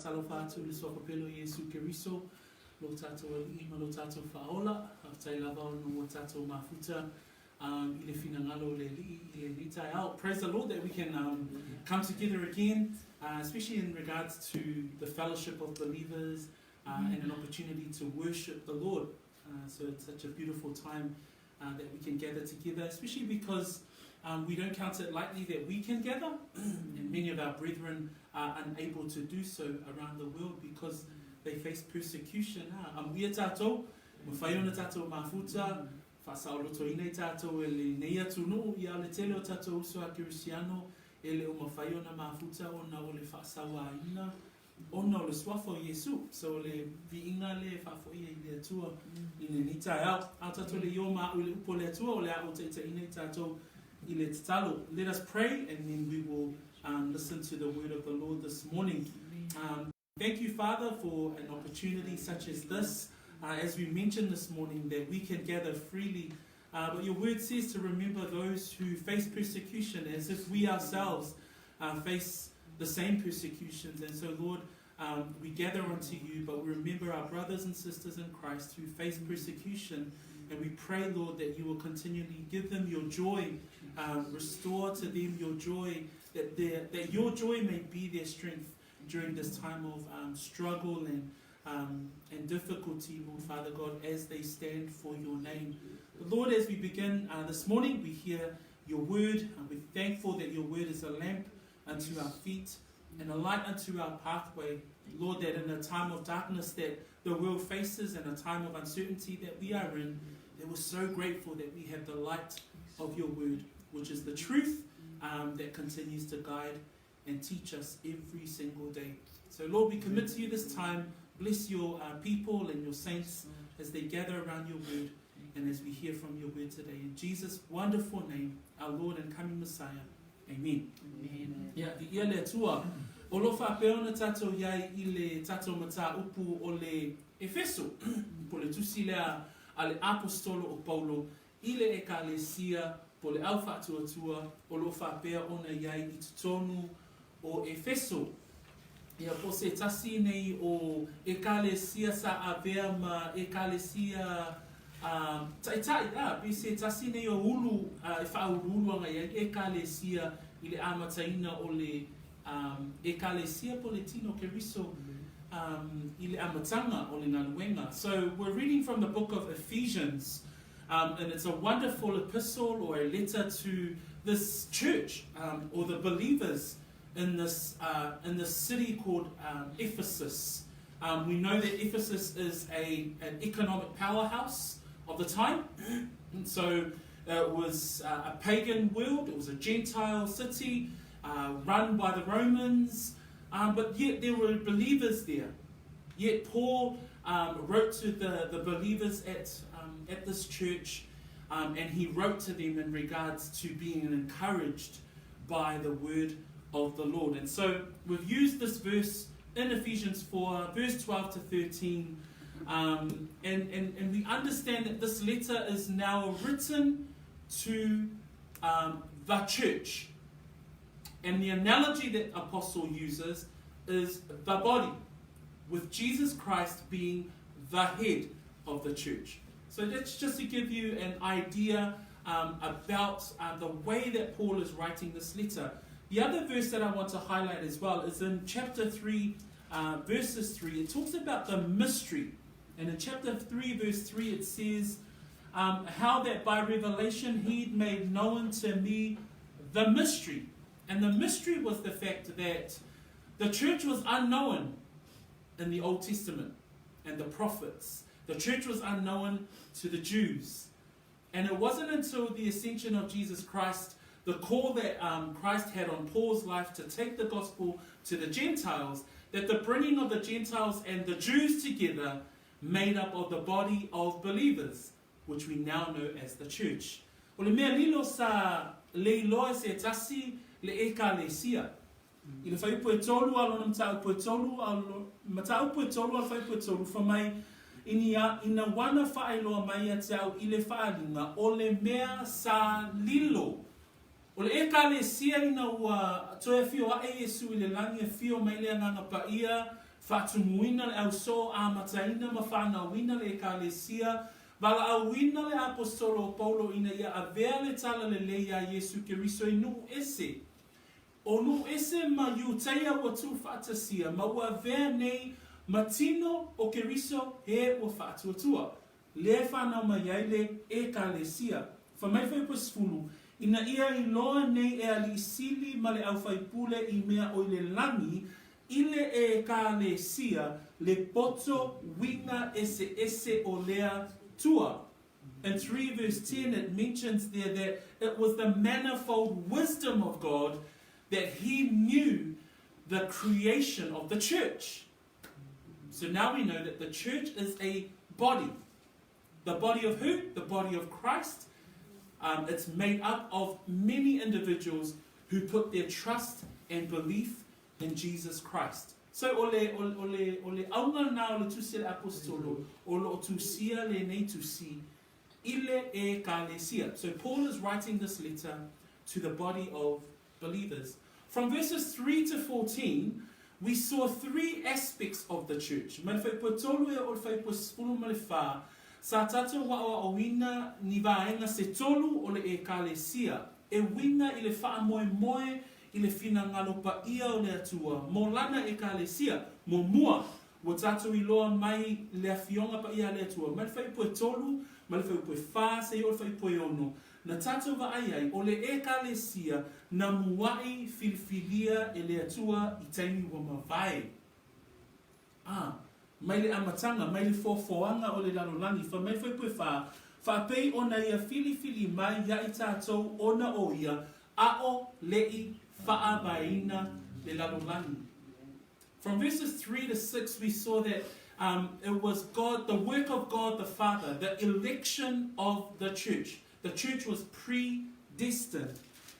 Faatalofa atu i le Suafa Pele o Iesu Keriso, lo tatou Alii ma lo tatou Faaola. Faafetai lava ona ua tatou mafuta i le finagalo o le Alii i lenei taeao. Praise the Lord that we can come together again, especially in regards to the fellowship of believers and an opportunity to worship the Lord. So it's such a beautiful time that we can gather together, especially because we don't count it lightly that we can gather, and many of our brethren are unable to do so around the world because they face persecution. Amuia tātou, mawhai ona tātou mafuta, whaasaolotoina i tātou e lenei atunuu, ia o le tele o tātou uso a Kerisiano, e le o mawhai ona mafuta ona o le whaasauāina, ona o le suafa o Iesu. So o le viiga lea e faafoia i le Atua i lenei taeao. A o tatou le i o ma au i le upu a le Atua, o le a ou taitaiina i tatou i le tatalo. Let us pray and then we will listen to the word of the Lord this morning. Thank you, Father, for an opportunity such as this. As we mentioned this morning, that we can gather freely. But your word says to remember those who face persecution as if we ourselves face the same persecutions. And so, Lord, we gather unto you, but we remember our brothers and sisters in Christ who face persecution. And we pray, Lord, that you will continually give them your joy, restore to them your joy, that, their, that your joy may be their strength during this time of struggle and difficulty, Lord Father God, as they stand for your name. But Lord, as we begin this morning, we hear your word, and we're thankful that your word is a lamp unto our feet and a light unto our pathway. Lord, that in a time of darkness that the world faces and a time of uncertainty that we are in, that we're so grateful that we have the light of your word, which is the truth that continues to guide and teach us every single day. So, Lord, we commit to you this time. Bless your people and your saints as they gather around your word and as we hear from your word today. In Jesus' wonderful name, our Lord and coming Messiah. Amen. Amen. Ia, viia le Atua. O lo faapea ona tatou iai i le tatou mataupu o le Efeso, po le tusi lea a le Aposetolo o Paulo i le Ekalesia po le au faatuatua o lo o faapea ona i ai i totonu o Efeso. Ia, po se tasi nei o Ekalesia sa avea ma Ekalesia taitai, a, pe se tasi nei o ulu e faauluulu agai ai Ekalesia i le amataina o le Ekalesia po le tino Keriso i le amataga o le galuega. So we're reading from the book of Ephesians, and it's a wonderful epistle or a letter to this church or the believers in this city called Ephesus. We know that Ephesus is an economic powerhouse of the time. And so it was a pagan world, it was a Gentile city run by the Romans, but yet there were believers there. Yet Paul wrote to the believers at this church, and he wrote to them in regards to being encouraged by the word of the Lord. And so we've used this verse in Ephesians 4, verse 12 to 13, and we understand that this letter is now written to the church. And the analogy that Apostle uses is the body, with Jesus Christ being the head of the church. So that's just to give you an idea about the way that Paul is writing this letter. The other verse that I want to highlight as well is in chapter 3, verses 3. It talks about the mystery. And in chapter 3, verse 3, it says how that by revelation he'd made known to me the mystery. And the mystery was the fact that the church was unknown in the Old Testament and the prophets. The church was unknown to the Jews. And it wasn't until the ascension of Jesus Christ, the call that Christ had on Paul's life to take the gospel to the Gentiles, that the bringing of the Gentiles and the Jews together made up of the body of believers, which we now know as the church. O le mea lilo sa leiloa se tasi le ekalesia. I le fuaiupu e tolu a lona mataupu e tolu a mataupu e tolu a le fuaiupu e tolu fai mai ini a ina ua faailoa mai ia te au i le faaaliga o le mea sa lilo. O le ekalesia ina ua toe afio ae Iesu i le lagi afio mai le Agaga Paia. Faatumuina le ausoo, amataina ma faanauina le Ekalesia, valaauina le Aposetolo o Paulo ina ia avea le Tala Lelei a Iesu Keriso i nuu ese. O nuu ese ma Iutaia ua tuufaatasia ma ua avea nei ma tino o Keriso he ua faatuatua. Lea e fanau mai ai le Ekalesia. Fai mai Fuaiupu 10, Ina ia iloa nei e Alii Sili ma le Aufaipule i mea o i le lagi, i le Ekalesia, le poto uiga eseese o lea tua. In 3 verse 10 it mentions there that it was the manifold wisdom of God that he knew the creation of the church. So now we know that the church is a body. The body of who? The body of Christ. Um, it's made up of many individuals who put their trust and belief in Jesus Christ. So o le, o, o le, o le auga na o le tusi a le Aposetolo, o lo o tusia lenei tusi i le Ekalesia. So Paul is writing this letter to the body of believers. From verses 3 to 14, we saw three aspects of the church. Mai le fuaiupu e tolu e oo i le fuaiupu e 14, sa tatou aoaoina ni vaega se tolu o le Ekalesia e uiga i le faamoemoe i le finagalo paia o le Atua mo Lana Ekalesia. Muamua, ua tatou iloa mai le Afioga Paia a le Atua mai le fuaiupu e tolu, mai le fuaiupu e fa seia oo i le fuaiupu e ono, na tatou vaai ai o le Ekalesia na muaʻi filifilia e le Atua i taimi ua mavae. A, mai le amataga, mai le foafoaga o le lalolagi, fai mai fuaiupu e fa, faapei ona ia filifili mai ia i tatou ona o ia, ʻaʻo leʻi faavaeina le lalolagi. From verses 3 to 6 we saw that um, it was God, the work of God the Father, the election of the church. The church was predestined.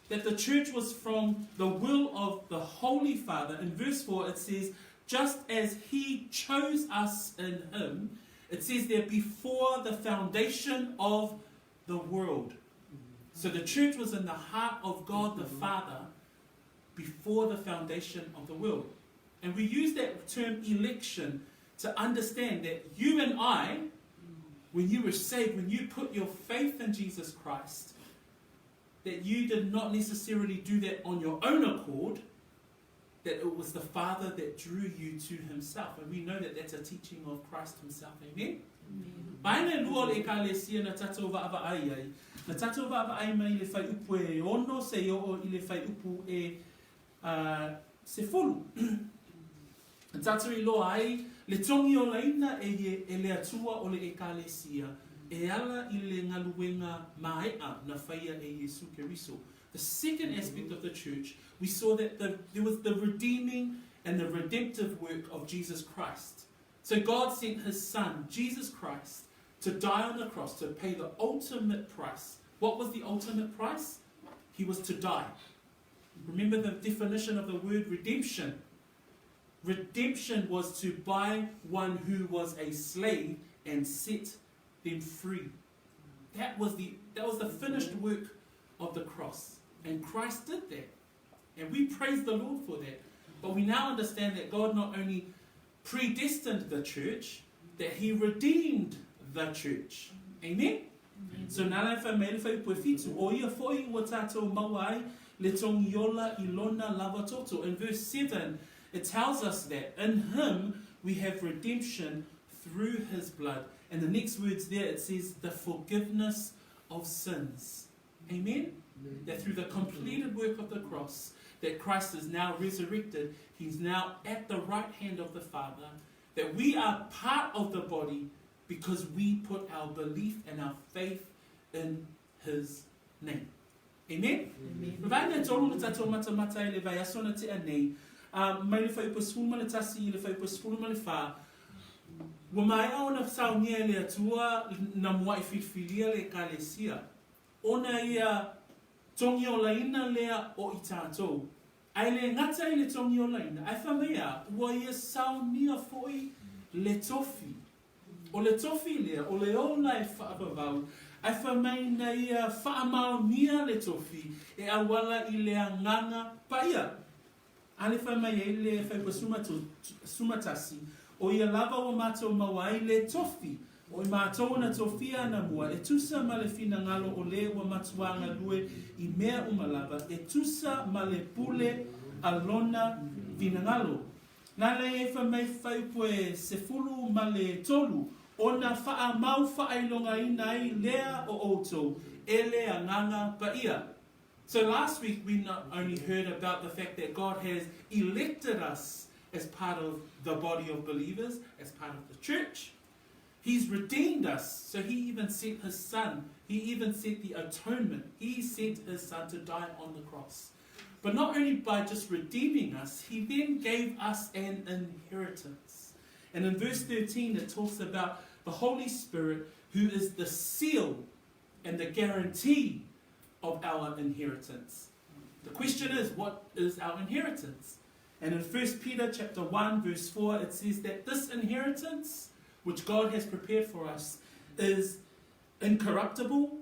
That the church was from the will of the Holy Father. In verse 4 it says, just as he chose us in him, it says there before the foundation of the world. So the church was in the heart of God the Father before the foundation of the world. And we use that term election to understand that you and I, when you were saved, when you put your faith in Jesus Christ, that you did not necessarily do that on your own accord, that it was the Father that drew you to Himself. And we know that that's a teaching of Christ Himself. Amen? Vaega e lua o le Ekalesia na tatou vaavaai ai, na tatou vaavaai mai i le fuaiupu e ono seia oo i le fuaiupu e sefulu. Na tatou iloa ai le togiolaina e e le Atua o le Ekalesia e ala i le galuega maeʻa na faia e Iesu Keriso. The second aspect of the church, we saw that the, there was the redeeming and the redemptive work of Jesus Christ. So God sent his son, Jesus Christ, to die on the cross to pay the ultimate price. What was the ultimate price? He was to die. Remember the definition of the word redemption. Redemption was to buy one who was a slave and set them free. That was the, that was the finished work of the cross. And Christ did that. And we praise the Lord for that. But we now understand that God not only predestined the church, that he redeemed the church. Amen? So nā lai whai mai le fuaiupu e fitu, o ia foi ua tatou maua ai le togiola i lona lava toto. In verse 7, it tells us that in him we have redemption through his blood. And the next words there, it says the forgiveness of sins. Amen? That through the completed work of the cross, that Christ is now resurrected, he's now at the right hand of the Father, that we are part of the body because we put our belief and our faith in his name. Amen? Amen. Vaega e tolu na tatou matamata i le vaiaso na tea nei, a, mai le fuaiupu e 11 i le fuaiupu e 14, ua maea ona saonia e le Atua na muaʻi filifilia le Ekalesia, ona ia togiolaina lea o i tatou. Ae le gata i le togiolaina, ae fai mai a, ua ia saonia foi le tofi. O le tofi lea, o le ola e faavavau, ae fai mai na ia faamaonia le tofi e auala i le Agaga Paia. A le fai mai ai le fuaiupu 11, O ia lava ua matou maua ai le tofi, o i matou na tofia anamua, e tusa ma le finagalo o le ua matuā galue i mea uma lava, e tusa ma le pule a lona finagalo. Na lei ai fai mai fuaiupu 13, Ona faamau faailogaina ai lea o outou e le Agaga Paia. So last week we not only heard about the fact that God has elected us as part of the body of believers, as part of the church, He's redeemed us, so he even sent his son. He even sent the atonement. He sent his son to die on the cross. But not only by just redeeming us, he then gave us an inheritance. And in verse 13, it talks about the Holy Spirit, who is the seal and the guarantee of our inheritance. The question is, what is our inheritance? And in 1 Peter chapter 1 verse 4 it says that this inheritance which God has prepared for us is incorruptible,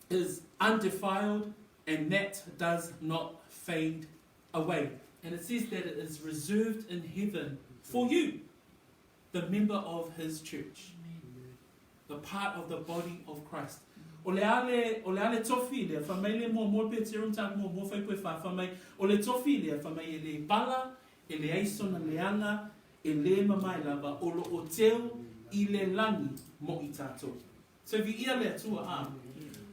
is undefiled, and that does not fade away. And it says that it is reserved in heaven for you, the member of his church. The part of the body of Christ. O le a le, o le a le tofi lea, fai mai le muamua pe te rung tāku muamua whai koe wha, fai mai, o le tofi lea, fai mai e le pala, e leai sona leaga, e lē mamae lava, o lo o teu i le lagi mo i tātou. So viia le Atua, ā.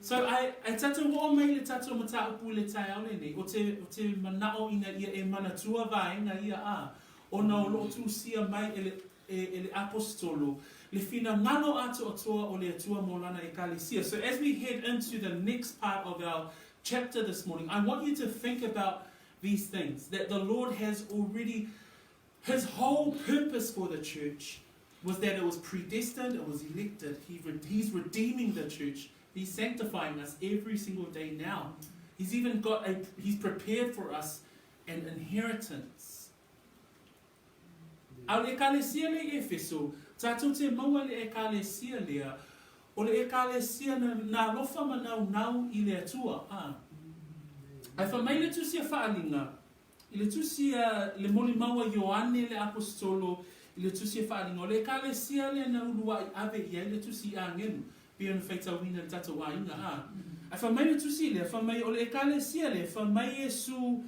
So ai, ai tātou oo mai le tātou mataupu i le taeao lenei, o te, o te manao ina ia e manatua vaega ia, ā, ona o lo o tusia mai e le, e, e le Aposetolo, le finagalo atoatoa o le Atua mo Lana Ekalesia. So as we head into the next part of our chapter this morning, I want you to think about these things, that the Lord has already, His whole purpose for the church was that it was predestined, it was elected. He, he's redeeming the church. He's sanctifying us every single day now. He's even got a, he's prepared for us an inheritance. A o le Ekalesia lea i Efeso, tatou te maua le Ekalesia lea, o le Ekalesia na, na alofa ma naunau i le Atua, a. Ae fai mai le Tusi a Faaaliga, i le Tusi a le molimau a Ioane le Aposetolo, i le Tusi a Faaaliga, o le Ekalesia lea na ulua'i ave i ai le Tusi i Agelu, pei ona faitauina i le tatou aiga, a. Ae fai mai le Tusi lea, fai mai o le Ekalesia lea, fai mai Iesu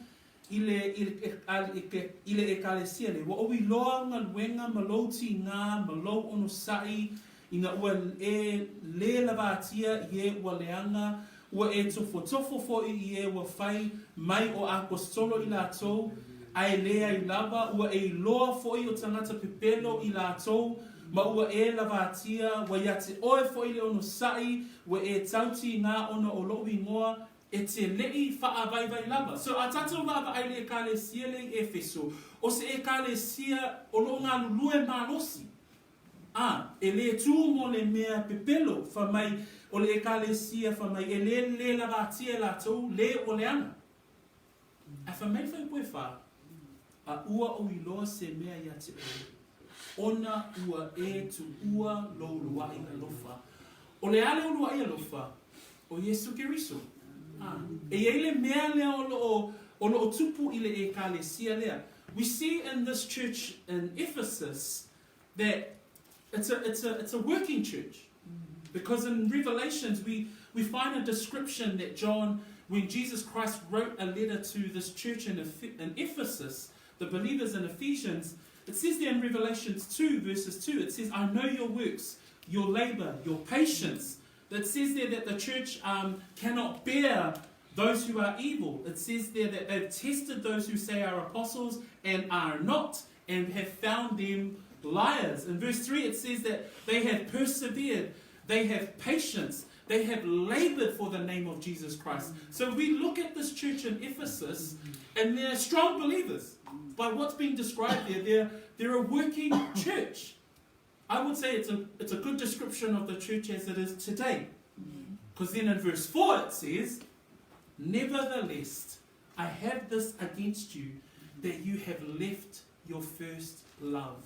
I le, i le, i le Ekalesia nei, ua ou iloa galuega ma lou tigā ma lou onosai ina ua e lē lavatia i e ua leaga, ua e tofotofo foi i e ua fai mai o Aposetolo i latou, ae leai lava, ua e iloa foi o tagata pepelo i latou, ma ua e lavatia, ua ia te oe foi le onosai, ua e tau tigā ona o lou igoa, E te leʻi faavaivai lava. So a tatou vaavaai le Ekalesia le i Efeso, o se Ekalesia o loo galulue malosi. A, e lē tū mo le mea pepelo, fai mai o le Ekalesia fai mai e lē lē lavatia e latou lē ua leaga. Ae fai mai le fuaiupu e fa, A ua ou iloa se mea ia te oe, ona ua e tuua lou uluaʻi alofa. O le a le uluaʻi alofa? O Iesu Keriso. A, e i ai le mea lea o lo o, o lo o tupu i le Ekalesia lea. We see in this church in Ephesus that it's a, it's a, it's a working church. Because in Revelations we, we find a description that John, when Jesus Christ wrote a letter to this church in, in Ephesus, the believers in Ephesians, it says there in Revelations 2, verses 2, it says, I know your works, your labor, your patience. It says there that the church um, cannot bear those who are evil. It says there that they've tested those who say are apostles and are not, and have found them liars. In verse 3, it says that they have persevered, they have patience, they have labored for the name of Jesus Christ. So we look at this church in Ephesus, and they're strong believers. By what's being described there, they're, they're a working church. I would say it's a, it's a good description of the church as it is today. Because then in verse 4 it says, Nevertheless, I have this against you, that you have left your first love.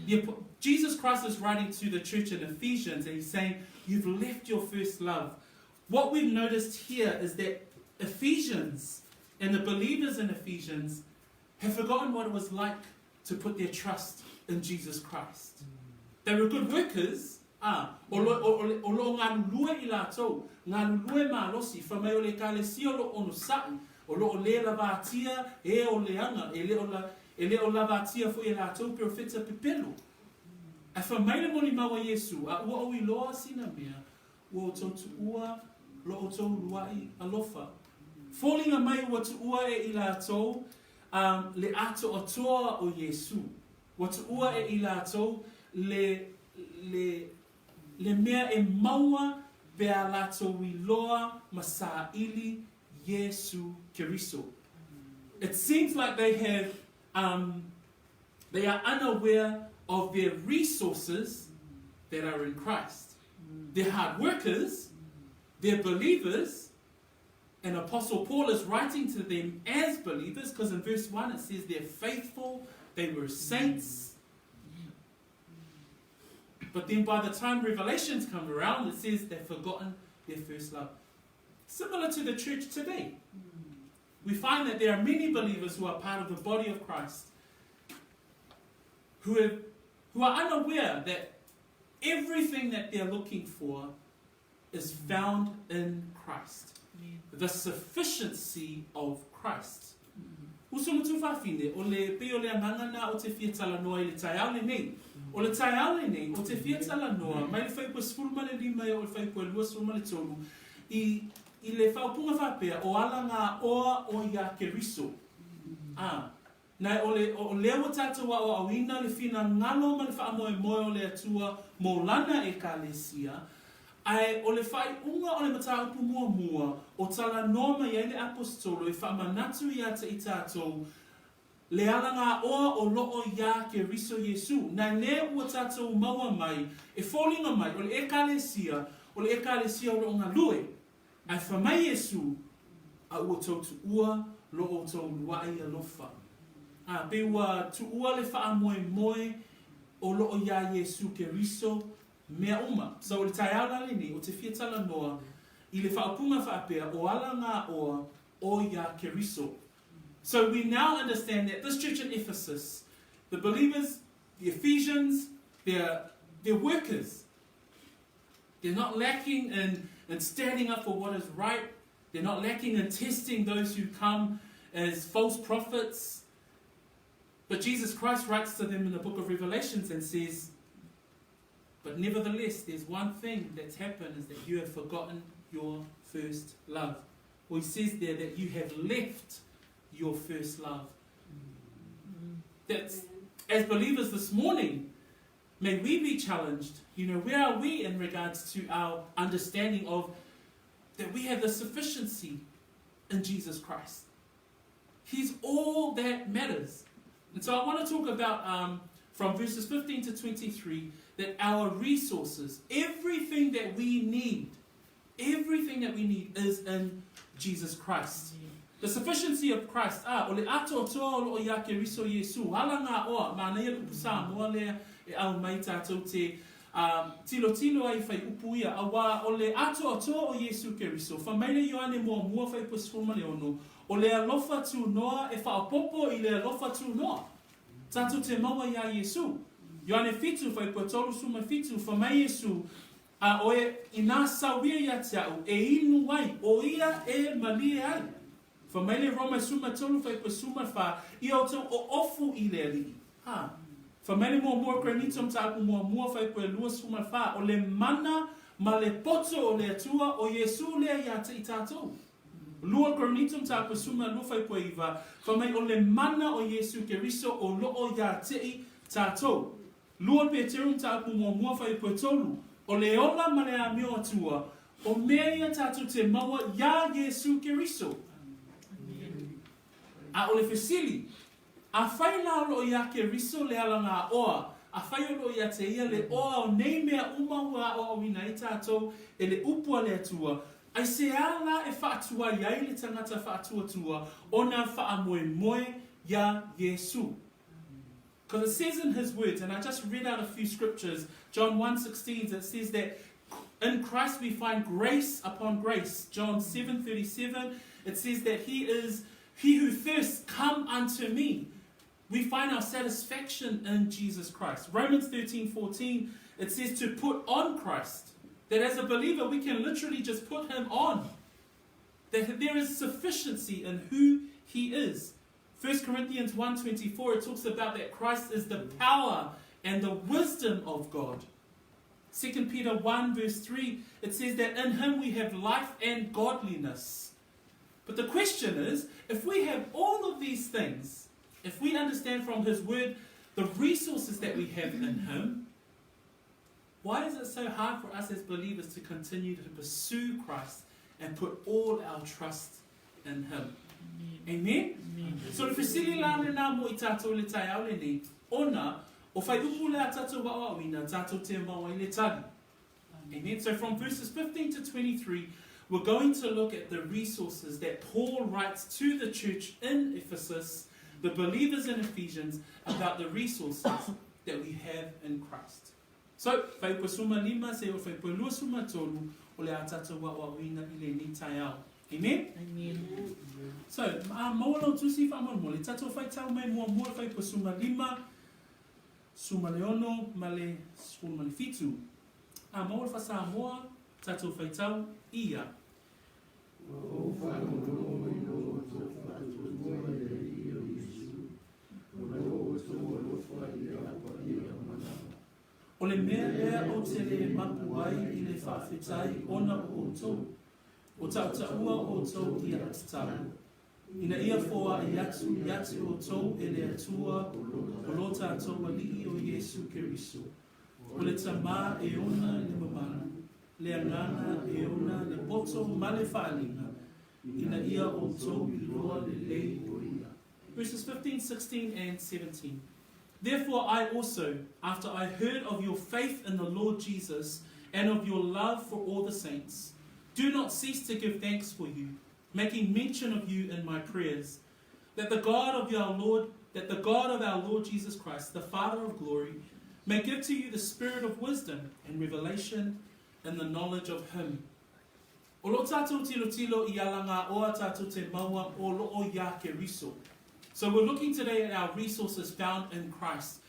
The, Jesus Christ is writing to the church in Ephesians and he's saying, You've left your first love. What we've noticed here is that Ephesians And the believers in Ephesians have forgotten what it was like to put their trust in Jesus Christ. They were good workers, a, o lo, o, o, o loo galulue i latou, galulue malosi, fa mai o le ekalesia o loo onosa'i, o loo le lavatia e o leaga, e le o la, e le o lavatia foi e latou perofeta pepelo. Ae fai mai le molimau a Iesu, A ua ou iloa sina mea, ua outou tuua lo outou uluaʻi alofa. Foliga mai ua tuua e i latou a le atoatoa o Iesu. Ua tuua e i latou le, le, le mea e maua pe a latou iloa ma saili Iesu Keriso. It seems like they have um, they are unaware of their resources that are in Christ. They're hard workers, they're believers, and Apostle Paul is writing to them as believers because in verse 1 it says they're faithful, they were saints. But then by the time Revelations come around, it says they've forgotten their first love. Similar to the church today. We find that there are many believers who are part of the body of Christ who, have, who are unaware that everything that they're looking for is found in Christ. The sufficiency of Christ. Uso ma tuafafine, o le pei o le agaga na o te fia talanoa i le taeao lenei. O le taeao lenei, o te fia talanoa mai le fuaipua 15 e oo i le fuaipua 23 i, i le faaupuga faapea, o ala ngā oa o ia Keriso. Ā, nā o le, o lea ua tātou aoaoina le finagalo ma le faamoemoe o le Atua mō Lana Ekalesia, ae o le faaiuga o le mataupu muamua o talanoa mai ai le Aposetolo e faamanatu iā te i tātou le ala ngā oa o loo iā Keriso Iesu, nā lea ua tātou maua mai, e foliga mai, o le Ekalesia, o le Ekalesia o loo galue, ae fa mai Iesu, a ua tou tuua lo outou uluaʻi alofa. A, pe ua tuua le faamoemoe o loo iā Iesu Keriso mea uma. So o le taeao la lenei, o te fia talanoa i le faaupuga faapea o ala ngā oa o iā Keriso. So we now understand that this church in Ephesus, the believers, the Ephesians, they're, they're workers. They're not lacking in, in standing up for what is right. They're not lacking in testing those who come as false prophets. But Jesus Christ writes to them in the book of Revelations and says, But nevertheless, there's one thing that's happened is that you have forgotten your first love. Well, he says there that you have left your first love. That's, as believers this morning, may we be challenged. You know, where are we in regards to our understanding of that we have the sufficiency in Jesus Christ? He's all that matters. And so I want to talk about um, from verses 15 to 23 that our resources, everything that we need, everything that we need is in Jesus Christ. The sufficiency of Christ, ah, o le atoatoa o loo iā Keriso Iesu, ala ngā oa, mānaia le upu Samoa lea e au mai tātou te um, tilotilo ai whai upu ia, auā o le atoatoa o Iesu Keriso, fa mai le Ioane muamua fuaiupu 16, o le alofa tūnoa e whaopopo i le alofa tūnoa. Tātou te maua iā Iesu. Ioane 7, fuaiupua 37, fa mai Iesu, A oe, inā sauia ia te au, e inu ai, o ia e malie ai. Fa mai le Roma e suma tolu fuaiupua suma fa, ia outou oofu i le Alii. Ha. Fa mai le muamua o Korinito mataupu muamua fuaiupua e 24, o le mana ma le poto o le Atua o Iesu lea iā te i tātou. Lua Korinito mataupu suma lua fuaiupua iva, fa mai o le mana o Iesu Keriso o loo iā te i tātou. Lua Peteru mataupu muamua fuaiupua e tolu, o le ola ma le amio Atua, o mea ia tātou te maua iā Iesu Keriso. A o le fesili, afai la o loo iā Keriso le ala ngā oa, afai o loo ia te ia le oa o nei mea uma ua aoaoina ai tātou e le upu a le Atua, aisea la e faatuai ai le tangata faatuatua ona faamoemoe iā Iesu? Because it says in his words, and I just read out a few scriptures, John 1.16, it says that in Christ we find grace upon grace. John 7.37, it says that he is He who thirsts, come unto me. We find our satisfaction in Jesus Christ. Romans 13, 14, it says to put on Christ. That as a believer, we can literally just put him on. That there is sufficiency in who he is. 1 Corinthians 1.24, it talks about that Christ is the power and the wisdom of God. 2 Peter 1 verse 3, it says that in him we have life and godliness. But the question is, if we have all of these things, if we understand from his word the resources that we have in him, why is it so hard for us as believers to continue to pursue Christ and put all our trust in him? Amen? Amen. So le fesili la lena mo i tātou le taeao lenei, ona o whaiupu le a tātou wa'aoina, tātou te maua i le tali. Amen. So from verses 15 to 23, we're going to look at the resources that Paul writes to the church in Ephesus, the believers in Ephesians, about the resources that we have in Christ. So, whaipa suma lima, se o whaipa lua suma tolu, o le a tātou wa'aoina i lenei taeao. Amen? Amen. So, a maua lau tusi whaamoromole, tātou whaitau mai mua mua whaipa suma lima, suma le ono, ma le sefulu ma le fitu. A maua le whasamoa, tātou whaitau, ia. Ua ou faalogologo i lo outou faatuatua i le Alii o Iesu, ma lo outou alofa i le Au Paia uma lava. O le mea lea ou te le mapu ai i le faafetai ona o outou, o taʻutaʻua outou i aʻu tatalo, ina ia foaʻi atu ia te outou e le Atua o lo tatou Alii o Iesu Keriso, o le Tamā e ona le mamalu, le Agaga e ona le poto ma le faaliga, ina ia outou iloa lelei o ia. Verses 15, 16 and 17. Therefore I also, after I heard of your faith in the Lord Jesus and of your love for all the saints, do not cease to give thanks for you, making mention of you in my prayers, that the God of our Lord, that the God of our Lord Jesus Christ, the Father of glory, may give to you the spirit of wisdom and revelation in the knowledge of him. O lo tātou tilotilo i ala ngā oa tātou te maua o lo'o iā Keriso. So we're looking today at our resources found in Christ.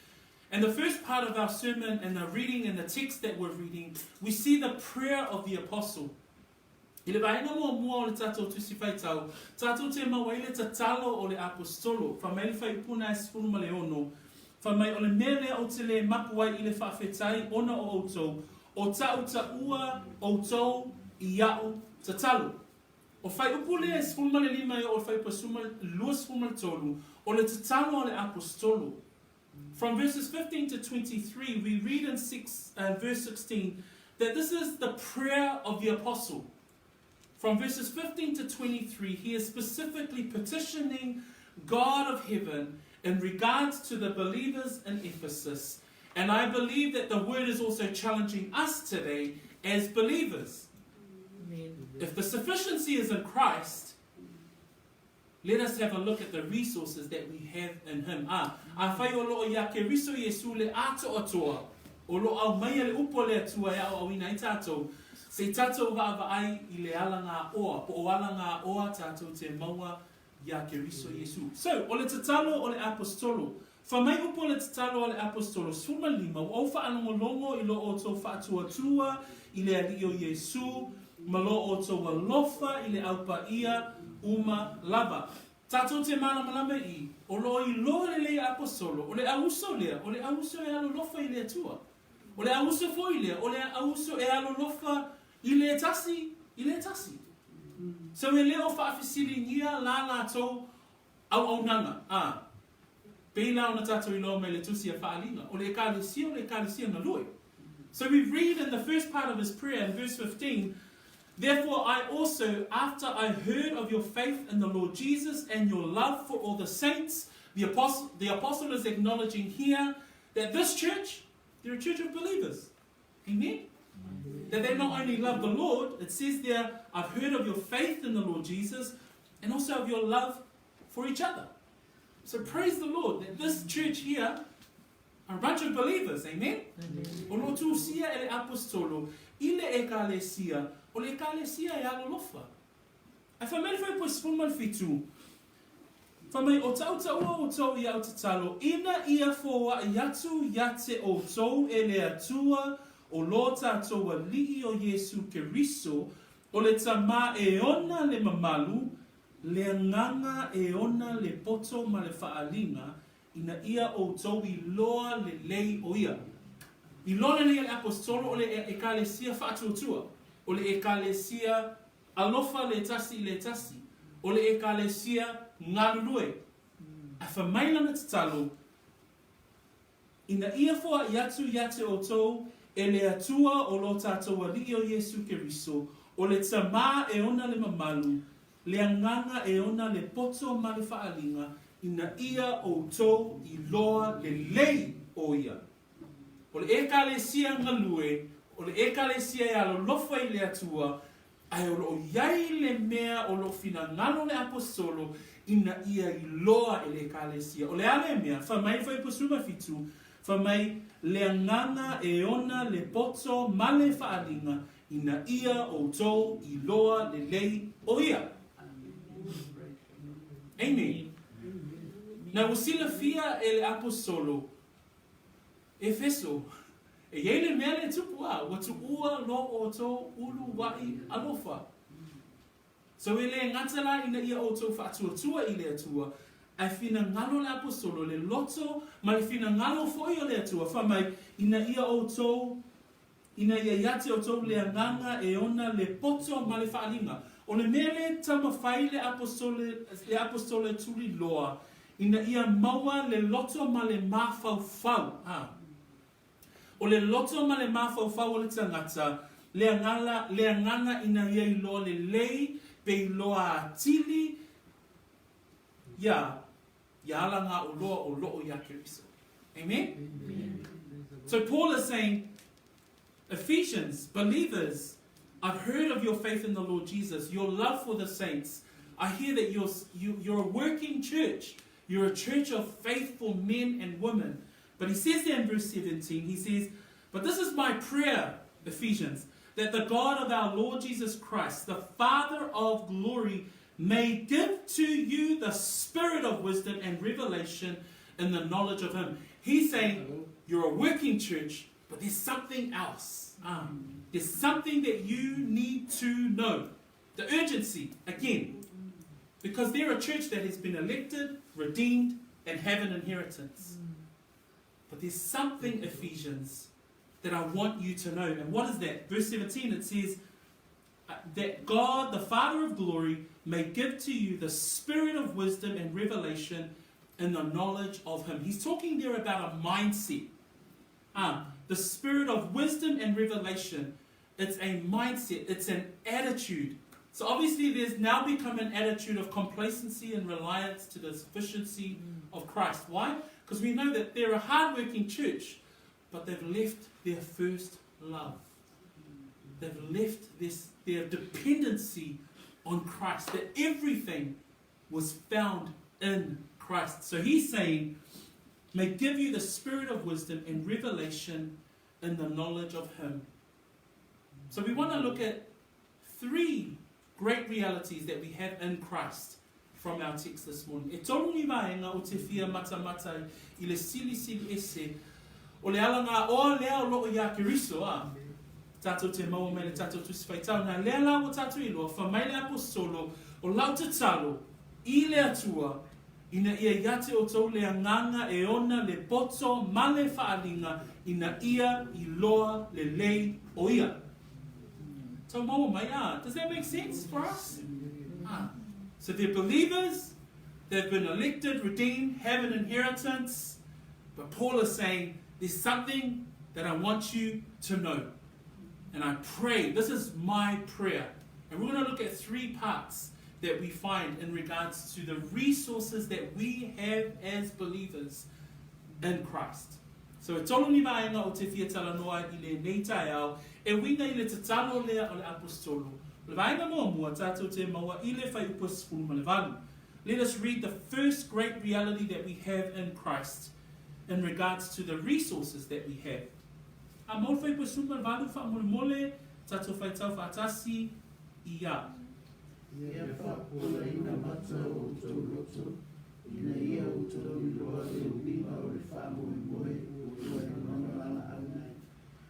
And the first part of our sermon and the reading and the text that we're reading, we see the prayer of the apostle. I le vaega muamua o le tātou tusi faitau, tātou te maua i le tatalo o le apositolo, fa mai le faipuna e 16, fa mai o le mea lea ou te le mapu ai i le faafetai ona o outou, o taʻutaʻua outou i aʻu tatalo. O faiupu lea e 15 e oo i le faiupu e 23, o le tatalo a le apositolo. From verses 15 to 23, we read in six, verse 16 that this is the prayer of the apostle. From verses 15 to 23, he is specifically petitioning God of heaven in regards to the believers in Ephesus. And I believe that the word is also challenging us today as believers. Amen. If the sufficiency is in Christ, let us have a look at the resources that we have in Him. A, afai o loo ia Keriso Iesu le atoatoa, o loo aumaia le upu a le Atua e aoaoina ai tātou, se i tātou vaavaai i le ala ngā oa, po o ala ngā oa tātou te maua iā Keriso Iesu. So, o le tatalo o le apositolo. Fa mai upu o le tatalo a le apositolo, 15, ua ou faalogologo i lo outou faatuatua i le Alii o Iesu, ma lo outou alofa i le Au Paia uma lava. Tatou te malamalama i, o lo o iloa lelei a apositolo, o le auuso lea, o le auuso e alolofa i le Atua. O le auuso foi lea, o le auuso e alolofa i le tasi, i le tasi. So e le o faafesiligia la latou auaunaga, a, pei la ona tatou iloa mai le tusi a Faaliga, o le Ekalesia o le Ekalesia galue. So we read in the first part of his prayer in verse 15, Therefore I also, after I heard of your faith in the Lord Jesus and your love for all the saints, the apostle, the apostle is acknowledging here that this church, they're a church of believers. Amen? That they not only love the Lord, it says there, I've heard of your faith in the Lord Jesus and also of your love for each other. So praise the Lord that this church here are a bunch of believers. Amen? Amen. O lo tusia e le apostolo, i le ekalesia, o le ekalesia e alolofa. Ae fai mai le fuaiupu e 17. Fai mai, O taʻutaʻua ʻoutou i aʻu tatalo, ina ia foaʻi atu iā te ʻoutou e le Atua o lo tātou Aliʻi o Iesū Keriso, o le Tamā e ona le mamalu, le Agaga e ona le poto ma le faaliga, ina ia ʻoutou iloa lelei ʻo ia. Iloa lelei e le Aposetolo o le ʻEkalesia faatuatua, o le ʻEkalesia Alofa le tasi i le tasi, o le ʻEkalesia galulue. A fai mai lana tatalo, Ina ia foaʻi atu iā te ʻoutou e le Atua o lo tātou Aliʻi o Iesū Keriso, o le Tamā e ona le mamalu, le Agaga e ona le poto ma le faaliga, ina ia ʻoutou iloa lelei ʻo ia. O le ʻEkalesia galue, o le ʻEkalesia e alolofa i le Atua, ae o loʻo i ai le mea o loʻo finagalo le Aposetolo ina ia iloa e le ʻEkalesia. O le a le mea? Fai mai le Fuaiupu 17, fai mai, Le Agaga e ona le poto ma le faaliga, ina ia ʻoutou iloa lelei ʻo ia. Amen. Na ua silafia e le Aposetolo Efeso, e i ai le mea lea e tupu, a ua tuʻua lo ʻoutou uluwaʻi alofa. So e le gata la ina ia ʻoutou faatuatua i le Atua, ae finagalo le Aposetolo, le loto ma le finagalo foʻi o le Atua, fai mai, ina ia ʻoutou, ina ia iā te ʻoutou le Agaga e ona le poto ma le faaliga. O le mea lea taumafai le Aposetolo, le Aposetolo e tuliloa, ina ia maua le loto ma le mafaufau, a. O le loto ma le mafaufau o le tagata, le agala, le agaga ina ia iloa lelei pe iloa atili ia, ia ala ngā oloa o loʻo iā Keriso. Amen? Amen? So Paul is saying, Ephesians, believers, I've heard of your faith in the Lord Jesus, your love for the saints. I hear that you're, you, you're a working church. You're a church of faithful men and women. But he says there in verse 17, he says, But this is my prayer, Ephesians, that the God of our Lord Jesus Christ, the Father of glory, may give to you the spirit of wisdom and revelation in the knowledge of him. He's saying, You're a working church, but there's something else. There's something that you need to know. The urgency, again, because they're a church that has been elected, redeemed, and have an inheritance. But there's something, Ephesians, that I want you to know. And what is that? Verse 17, it says, That God, the Father of glory, may give to you the spirit of wisdom and revelation in the knowledge of Him. He's talking there about a mindset. The spirit of wisdom and revelation. It's a mindset, it's an attitude. So obviously, there's now become an attitude of complacency and reliance to the sufficiency of Christ. Why? Because we know that they're a hardworking church, but they've left their first love. They've left this their dependency on Christ, that everything was found in Christ. So he's saying, may give you the spirit of wisdom and revelation in the knowledge of him. So we want to look at three great realities that we have in Christ from our text this morning. E tolu ni vaega o te fia matamata i le silisili ese o le ala ngā oa lea o loʻo iā Keriso, a. Tātou te maua mai le tātou Tusi Faitau, nā lea la ua tātou iloa, fai mai le Aposetolo, o lau tatalo i le Atua, ina ia ia te ʻoutou le Agaga e ona le poto ma le faaliga ina ia iloa lelei ʻo ia. Tau maua mai, a. Does that make sense for us? Ah. So they're believers, they've been elected, redeemed, have an inheritance. But Paul is saying, there's something that I want you to know. And I pray, this is my prayer. And we're going to look at three parts that we find in regards to the resources that we have as believers in Christ. So e tolu ni vaega o te fia talanoa i lenei taeao e uiga i le tatalo lea o le Aposetolo. O le vaega muamua tātou te maua i le Fuaiupu 18. Let us read the first great reality that we have in Christ in regards to the resources that we have. A mau le Fuaiupu 18 faamolemole tātou whaitau faatasi i a. Ia faapolaina mata o outou loto. Ina ia outou iloa le uiga o le faamoemoe ua i lona valaau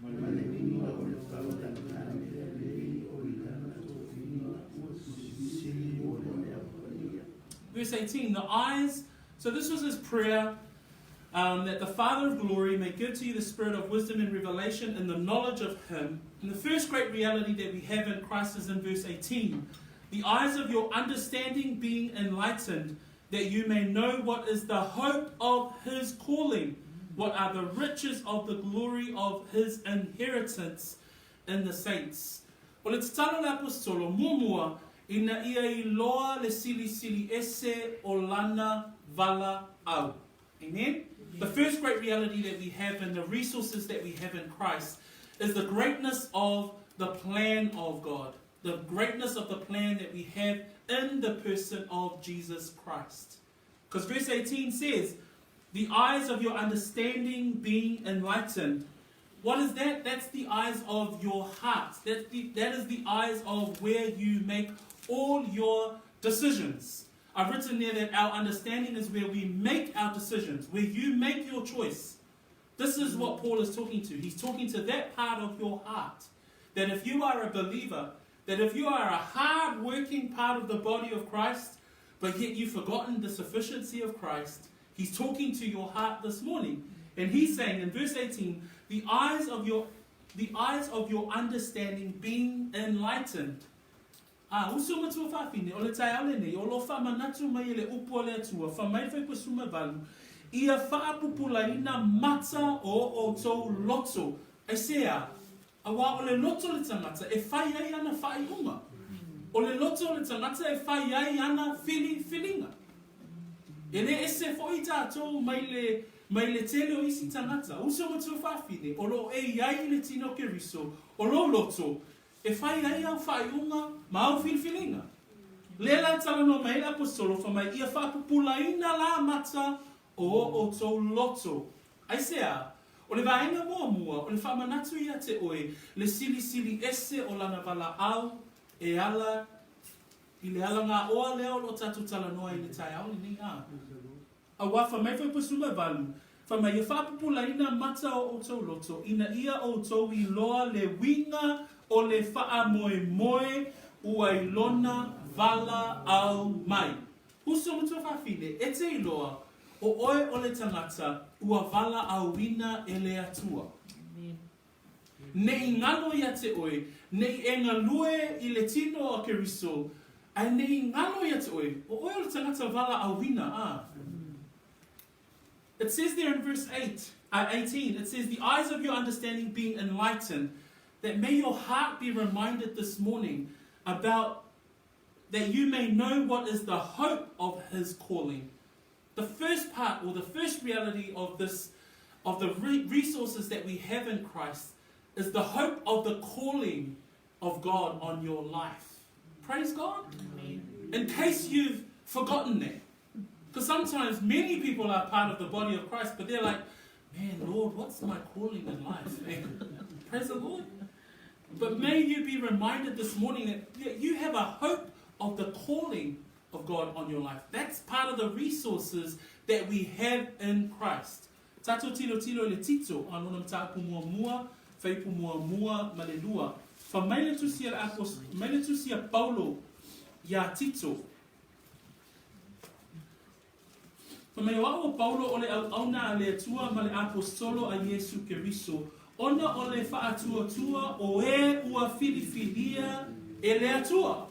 mai, ma le uiga o le fautaga mea lelei o i lana tofiga ua silisili mo le Au Paia. Verse 18, the eyes, so this was his prayer um, that the Father of glory may give to you the spirit of wisdom and revelation in the knowledge of him. And the first great reality that we have in Christ is in verse 18. The eyes of your understanding being enlightened, that you may know what is the hope of his calling, what are the riches of the glory of his inheritance in the saints. O le tatalo a le Aposetolo, muamua, ina ia iloa le silisili ese o lana valaau. Amen? The first great reality that we have and the resources that we have in Christ is the greatness of the plan of God. The greatness of the plan that we have in the person of Jesus Christ. Because verse 18 says, The eyes of your understanding being enlightened. What is that? That's the eyes of your heart. That's the, that is the eyes of where you make all your decisions. I've written there that our understanding is where we make our decisions, where you make your choice. This is what Paul is talking to. He's talking to that part of your heart. That if you are a believer, that if you are a hard working part of the body of Christ, but yet you've forgotten the sufficiency of Christ, he's talking to your heart this morning. And he's saying in verse 18, the eyes of your the eyes of your understanding being enlightened. A, uso matua fafine, o le taeao lenei, o lo faamanatu mai e le upu a le Atua, fa mai fai pasuma valu, ia faapupulaina mata o outou loto. Aisea? Auā o le loto le tangata e whai ai ana whaaiunga. O le loto le tangata e whai ai ana whiliwhilinga. E le ese foʻi tatou mai le, mai le tele o isi tangata, uso matua fafine, o loo e iai i le tino Keriso, o lou loto, e fai ai au faaiuga ma au filifiliga. Lea la e talanoa mai ai le Aposetolo, fa mai ia faapupulaina la mata o o outou loto. Aisea? O le vaega muamua, o le faamanatu ia te oe le silisili ese o lana valaau e ala i le alagaoa lea o loo tatou talanoa i le taeao lenei a. Auā fa mai faipasuma valu, fa mai ia faapupulaina mata o outou loto, ina ia outou iloa le uiga o le faamoemoe ua i lona valaau mai. Uso matua fafine, e te iloa, o oe o le tagata ua valaauina e le Atua. Nei galo ia te oe, nei e galue i le tino o Keriso, ae nei galo ia te oe, o oe o le tagata valaauina, a. It says there in verse 8, uh, 18, it says, The eyes of your understanding being enlightened, that may your heart be reminded this morning about that you may know what is the hope of his calling. The first part or the first reality of this of the re- resources that we have in Christ is the hope of the calling of God on your life. Praise God. Amen. In case you've forgotten that. Because sometimes many people are part of the body of Christ, but they're like, man, Lord, what's my calling in life? Praise the Lord. But may you be reminded this morning that you have a hope of the calling of God on your life. That's part of the resources that we have in Christ. Tatou tilotilo i le Tito, a lona mataupu muamua, faipu muamua ma le lua. Fa mai le tusi a le apos, mai le tusi a Paulo iā Tito. Fa mai o a'u o Paulo o le auauna a le Atua ma le apositolo a Iesu Keriso, ona o le faatuatua o e ua filifilia e le Atua.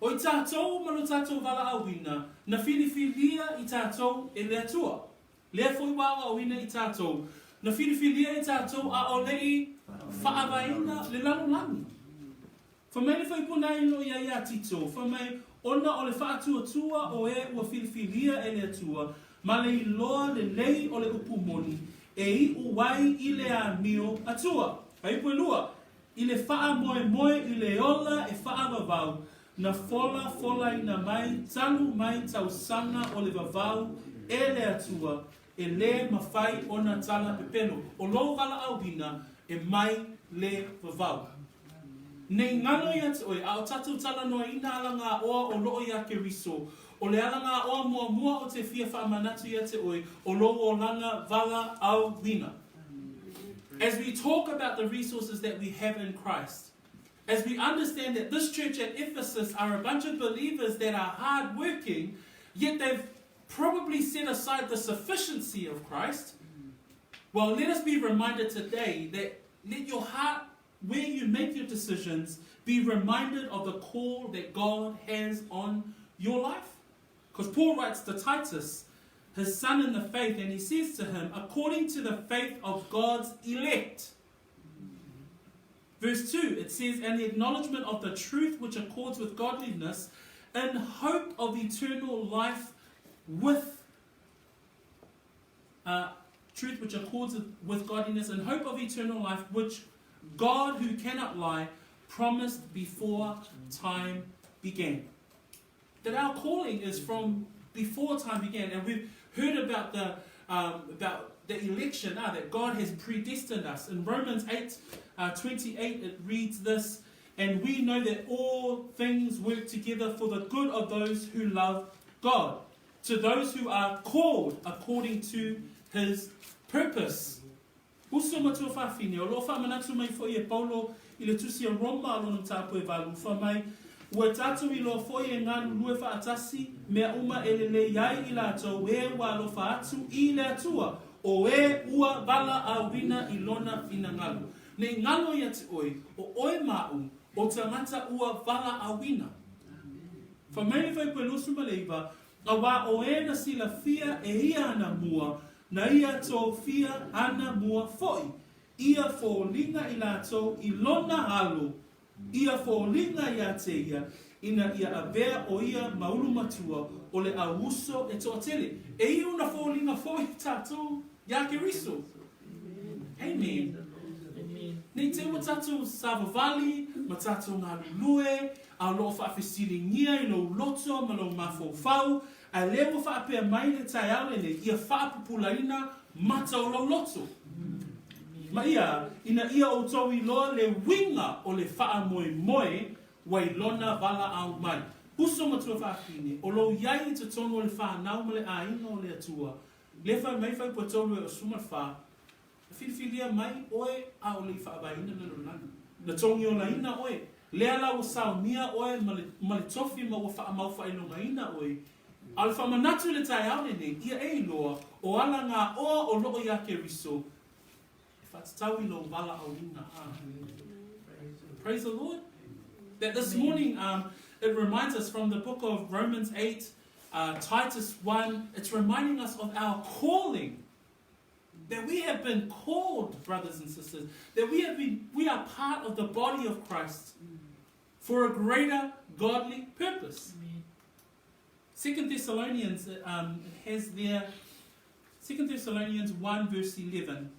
O i tatou ma lo tatou valaauina, na filifilia i tatou e le Atua. Lea foi ua aoaoina i tatou, na filifilia i tatou a o le i faavaeina le lalolagi. Fa mai le faipuna ai lo ia iā Tito, fa mai, ona o le faatuatua o e ua filifilia e le Atua, ma le iloa lelei o le upu moni, e iʻu ai i le amio Atua. Faipu e lua, I le faamoemoe i le ola e faavavau, na folafolaina mai talu mai tausaga o le vavau e le Atua, e lē mafai ona tala pepelo o lou valaauina e mai le vavau. Nei galo ia te oe, a o tatou talanoaina alagaoa o loo iā Keriso, O le alagaoa muamua o te fia faamanatu ia te oe, o lou olaga valaauina. As we talk about the resources that we have in Christ, as we understand that this church at Ephesus are a bunch of believers that are hardworking, yet they've probably set aside the sufficiency of Christ, well, let us be reminded today that let your heart, where you make your decisions, be reminded of the call that God has on your life. Because Paul writes to Titus, his son in the faith, and he says to him, according to the faith of God's elect. Verse 2, it says, and the acknowledgement of the truth which accords with godliness, in hope of eternal life with truth which accords with godliness, in hope of eternal life, which God, who cannot lie, promised before time began. That our calling is from before time began, and we've heard about the election, that God has predestined us. In Romans 8, 28, it reads this, and we know that all things work together for the good of those who love God, to those who are called according to his purpose. Uso ma tuafafine, o lo faamanatu mai foi e Paulo i le tusi a Roma a lona mataupu e valu, fai mai, Ua tatou iloa foi e galulue faatasi mea uma e lelei ai i latou e ua alofa atu i le Atua, o e ua valaauina i lona finagalo. Nei galo ia te oe, o oe ma a'u, o tagata ua valaauina. Fai mai le Fuaiupu e 29, Auā o e na silafia e ia ana mua, na ia tofia ana mua foi, ia foliga i latou i lona alo, ia foliga ia te ia, ina ia avea o ia ma ulu matua o le au uso e toatele. E ia ona foliga foi tatou iā Keriso. Amen. Nei te ua tatou savavali ma tatou galulue, a o loo faafesiligia i lou loto ma lou mafaufau, ae lea ua faapea mai le taeao lenei, ia faapupulaina mata o lou loto. Ma ia, ina ia outou iloa le uiga o le faamoemoe ua i lona valaau mai. Uso ma tuafafine, o lou iai i totonu o le fanau ma le aiga o le Atua, lea fai mai fuaiupu e tolu e osu ma le fa, Na filifilia mai oe a o le i faavaeina le lalolagi. Na togiolaina oe, lea la ua saomia oe ma le, ma le tofi ma ua faamau faailogaina oe. A o le faamanatu i le taeao lenei, ia e iloa, o ala ngā oa o loo iā Keriso, e faatatau i lou valaauina. A. Praise the Lord. That this morning, it reminds us from the book of Romans 8, Titus 1, it's reminding us of our calling. That we have been called, brothers and sisters, that we have been, we are part of the body of Christ for a greater godly purpose. Amen. 2 Thessalonians, it has there, 2 Thessalonians 1 verse 11.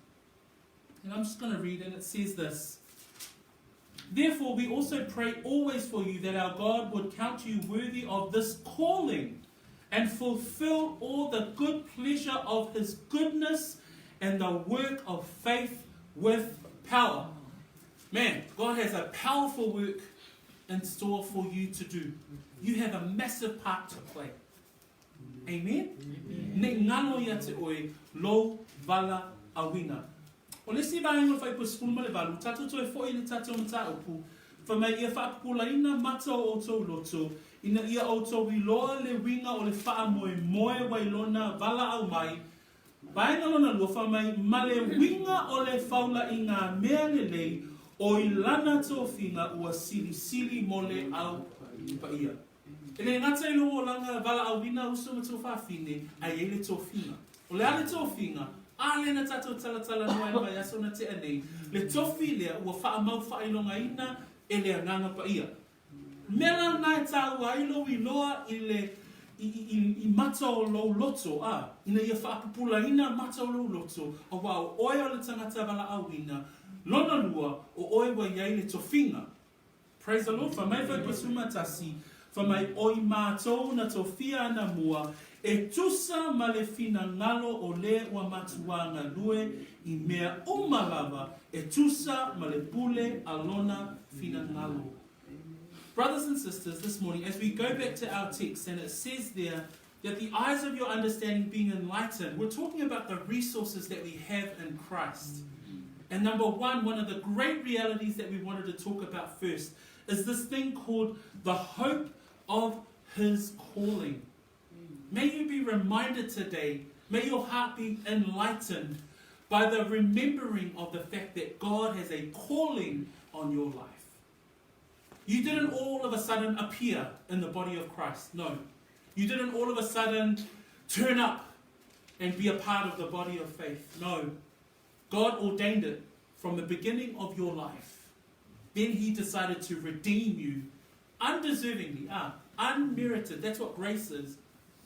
And I'm just going to read, and it says this. Therefore we also pray always for you that our God would count you worthy of this calling and fulfill all the good pleasure of his goodness and the work of faith with power. Man, God has a powerful work in store for you to do. You have a massive part to play. Amen? Nei ngalo ia te oe, lou valaauina. O le isi vaega o le Fuaiupu 18, tatou toe foi i le tatou mataupu, fai mai ia faapupulaina mata o outou loto, ina ia outou iloa le uiga o le faamoemoe wailona valaau mai, Vaega lona lua, fai mai, ma le uiga o le faula i ngā mea lelei o i lana tofiga ua silisili mo le au paia. E le gata i lou olaga valaauina uso ma tuafafine, ae i ai le tofiga. O le a le tofiga? A lea na tatou talatala noa i le vaiaso na tea nei, le tofi lea ua faamau faailogaina e le Agaga Paia. Mea la na e taua ai lou iloa i le i, i, i mata o lou loto, a, ina ia faapupulaina mata o lou loto, auā o oe o le tagata valaauina, lona lua, o oe ua i ai le tofiga. Praise the Lord, fai mai Fuaiupu 11, fai mai, O i mātou na tofia ana mua, e tusa ma le finagalo o le ua matuā galue i mea uma lava, e tusa ma le pule a lona finagalo. Brothers and sisters, this morning, as we go back to our text, and it says there that the eyes of your understanding being enlightened, we're talking about the resources that we have in Christ. And number one, one of the great realities that we wanted to talk about first is this thing called the hope of his calling. May you be reminded today, may your heart be enlightened by the remembering of the fact that God has a calling on your life. You didn't all of a sudden appear in the body of Christ. No. You didn't all of a sudden turn up and be a part of the body of faith. No. God ordained it from the beginning of your life. Then he decided to redeem you undeservingly, unmerited. That's what grace is.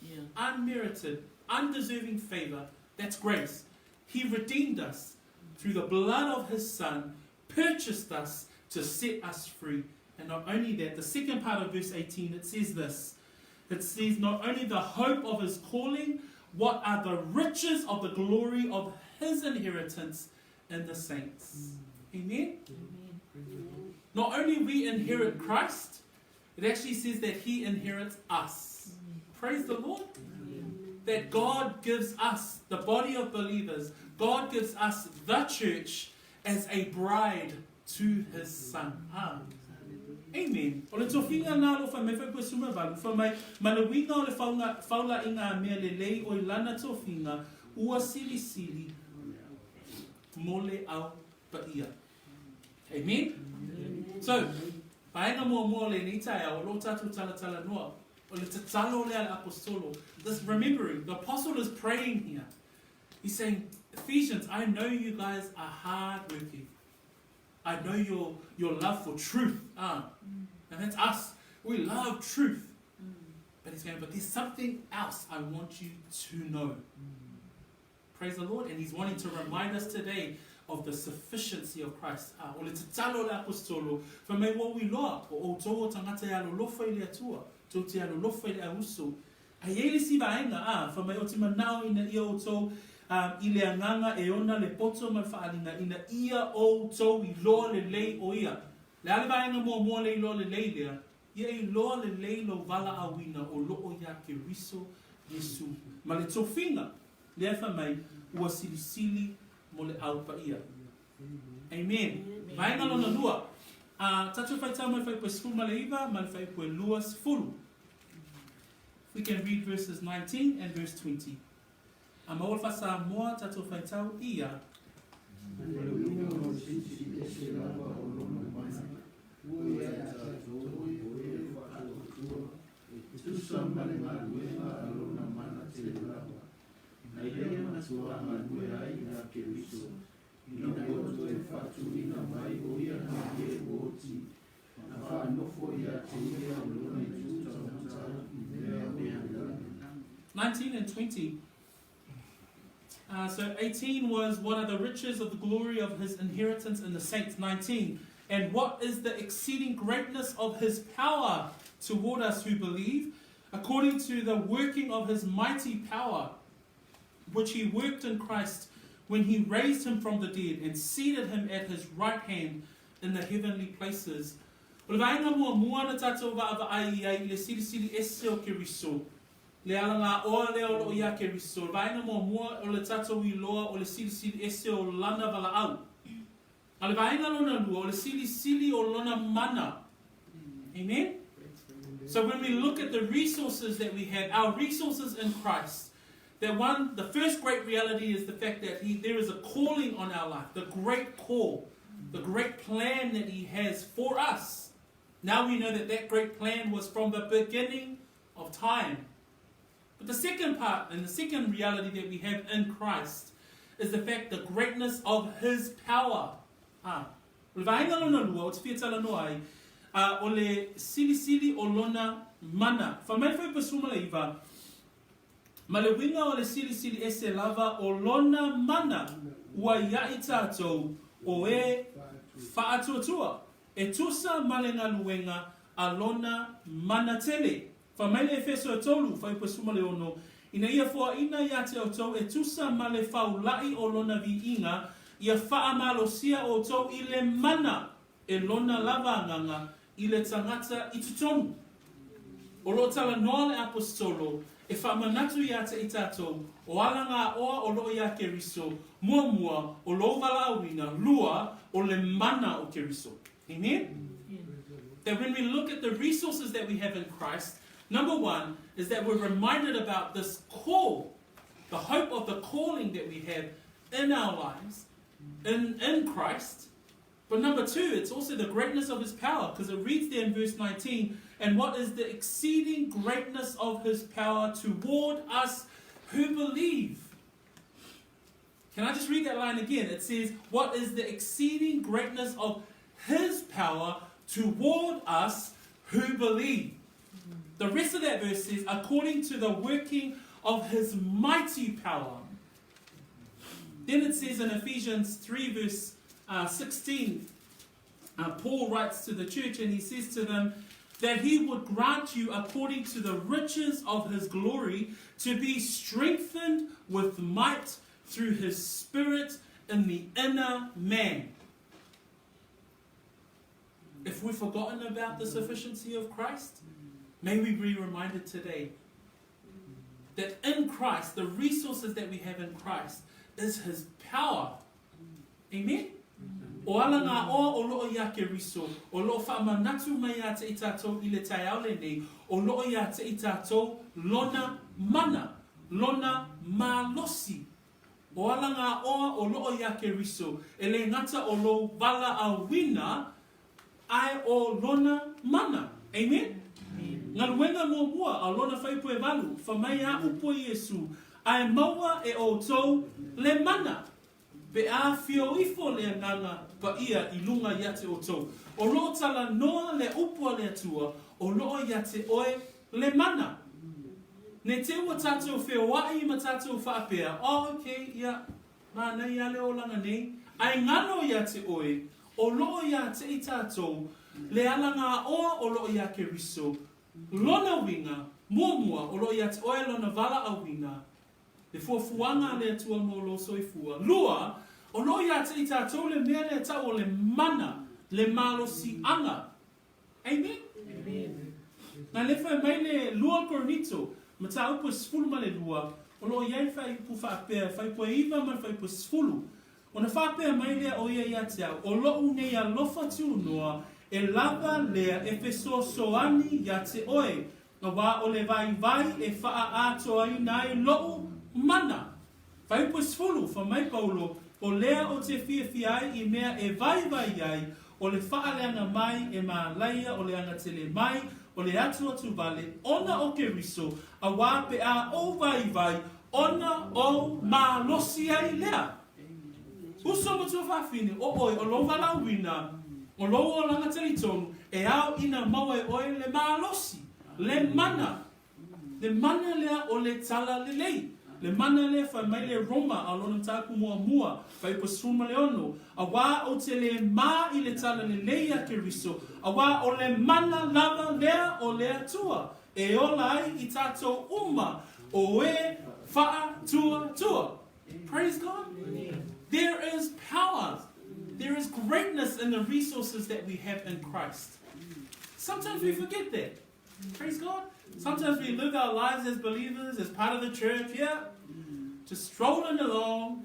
Yeah. Unmerited, undeserving favor. That's grace. He redeemed us through the blood of his Son, purchased us to set us free. And not only that, the second part of verse 18, it says this. It says, not only the hope of his calling, what are the riches of the glory of his inheritance in the saints. Amen? Amen. Not only we inherit Christ, it actually says that he inherits us. Praise the Lord. That God gives us, the body of believers, God gives us the church as a bride to his Son. Amen. O le tofiga na lo fa me fa suma valu fa mai ma le uiga o le faula faulaiga a mea lelei o i lana tofiga ua silisili mo le au paia. Amen. So, vaega muamua o lenei taeao, o lo o tatou talatalanoa, o le tatalo lea a le Aposetolo. This remembering, the apostle is praying here. He's saying, Ephesians, I know you guys are hard working. I know your love for truth. And that's us. We love truth. But he's going, but there's something else I want you to know. Praise the Lord. And he's wanting to remind us today of the sufficiency of Christ. O le tatalo a le Aposetolo, fai mai ua ou iloa, o outou o tagata e alolofa i le Atua, tou te alolofa i le auuso. A i ai le isi vaega, fai mai ou te manao ina ia outou i le agaga e ona le poto ma le faaaliga ina ia outou iloa lelei o ia. Le a le vaega muamua le iloa lelei lea? Ia iloa lelei lou valaauina o loo iā Keriso Iesu ma le tofiga lea fai mai ua silisili mo le au paia. Amen. Vaega lona lua, a tatou faitau mai le fuaiupu e 19 ma le fuaiupu e 20. We can read verses 19 and verse 20. A maua le faa-Samoa tatou faitau ia. O le uiga o le silisili ese lava o lona mana, ua ia te tatou o e faatuatua, e tusa ma le galuega a lona mana tele lava, na ia matua galue ai iā Keriso, ina ua toe faatuina mai o ia mai e ua oti, ma faanofo ia te ia o lona itu taumatau i mea o le lagi. 19 and 20. So 18 was, what are the riches of the glory of his inheritance in the saints? 19. And what is the exceeding greatness of his power toward us who believe, according to the working of his mighty power, which he worked in Christ when he raised him from the dead and seated him at his right hand in the heavenly places. O le vaega muamua na tatou vaavaai i ai i le silisili ese o Keriso, le alagaoa lea o loo iā Keriso, o le vaega muamua o le tatou iloa o le silisili ese o lana valaau. A o le vaega lona lua, o le silisili o lona mana. Amen? So when we look at the resources that we have, our resources in Christ, that one, the first great reality is the fact that there is a calling on our life, the great call, the great plan that he has for us. Now we know that that great plan was from the beginning of time. But the second part and the second reality that we have in Christ is the fact the greatness of his power. O le vaega lona lua ou te fia talanoa ai, o le silisili o lona mana. Fai mai le fuaiupu 19, ma le uiga o le silisili ese lava o lona mana ua ia i tatou o e faatuatua, e tusa ma le galuega a lona mana tele. Fai mai le Efeso e 3, fuaiupu 16, ina ia foaina iā te outou e tusa ma le faula'i o lona viiga, ia faamalosia outou i le mana e lona lava agaga. i le tagata i totonu. O lo o talanoa le Aposetolo e faamanatu iā te i tatou o ala ngā oa o lo o iā Keriso, muamua, o lou valaauina, lua, o le mana o Keriso. Amen? That when we look at the resources that we have in Christ, number one is that we're reminded about this call, the hope of the calling that we have in our lives, in, in Christ. But number two, it's also the greatness of his power, because it reads there in verse 19, and what is the exceeding greatness of his power toward us who believe? Can I just read that line again? It says, What is the exceeding greatness of his power toward us who believe? The rest of that verse says, According to the working of his mighty power. Then it says in Ephesians 3, verse uh, 16, uh, Paul writes to the church and he says to them, that he would grant you according to the riches of his glory to be strengthened with might through his spirit in the inner man. If we've forgotten about the sufficiency of Christ, may we be reminded today that in Christ, the resources that we have in Christ is his power. Amen? O ala ngā oa o loo iā Keriso, o loo whaamanatu mai a te i tātou i le taeao lenei, o loo iā te i tātou lona mana, lona malosi. O ala ngā oa o loo iā Keriso, e le ngata o lou valaauina, ae o lona mana. Amen? Galuega muamua a lona faipue valu, fa mai a upu e Iesu, ae maua e outou le mana, pe a fio ifo le Agaga Paia i luga ia te outou. O loo talanoa le upu a le Atua, o loo ia te oe le mana. Ne te ua tatou feoai ma tatou faapea, oh okay, ia, Mānai a le olaga nei, ae ngalo iā te oe, o loo iā te i tātou, le ala ngā oa o loo iā Keriso, lona uiga, muamua, o loo iā te oe lona valaauina, le fuafuaga a le Atua mo lou soifua, lua, o loo iā te i tātou le mea lea tau o le mana, le malosiaga. Amen? Amen. Na le fai mai le lua Korinito, mataupu e 12, o lo o i ai le faaiupu faapea, faipue iva ma le faipue sefulu. Ona faapea mai lea o ia ia te au, O loʻu nei alofa tunoa, e lava lea e fesoasoani ia te oe, auā o le vaivai e faaatoaina ai loʻu mana. Faaiupu e sefulu, fai mai Paulo, O lea o te fiafia ai i mea e vaivai ai, o le faaleaga mai e mālaia o le agatele mai o le atuatu vale ona o Keriso, auā pe a ou vaivai ona ou malosi ai lea. Uso matua fafine, o oe, o lou valaauina, o lou olaga talitonu, e ao ina maua e oe le malosi, le mana. Le mana lea o le tala lelei. Le mana lea fai mai le Roma a lona mataupu muamua, fuaiupu 16, Auā ou te le mā i le tala lelei a Keriso, auā o le mana lava lea o le Atua, e ola ai i tātou uma o e faatuatua. Praise God. There is power. There is greatness in the resources that we have in Christ. Sometimes we forget that. Praise God. Sometimes we live our lives as believers, as part of the church, yeah, just strolling along.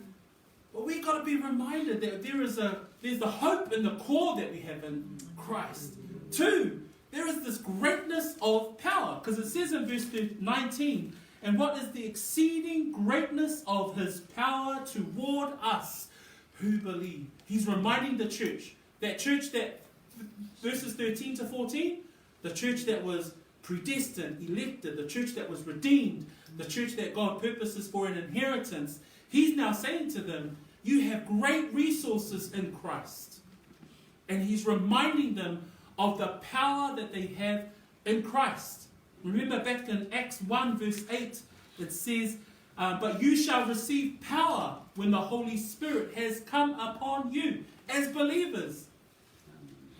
But we got to be reminded that there is a there's the hope in the core that we have in Christ. Two, there is this greatness of power, because it says in verse 19, and what is the exceeding greatness of his power toward us who believe? He's reminding the church, that church that verses 13 to 14, the church that was predestined, elected, the church that was redeemed, the church that God purposes for an inheritance. He's now saying to them, You have great resources in Christ. And he's reminding them of the power that they have in Christ. Remember back in Acts 1, verse 8, it says, uh, But you shall receive power when the Holy Spirit has come upon you as believers.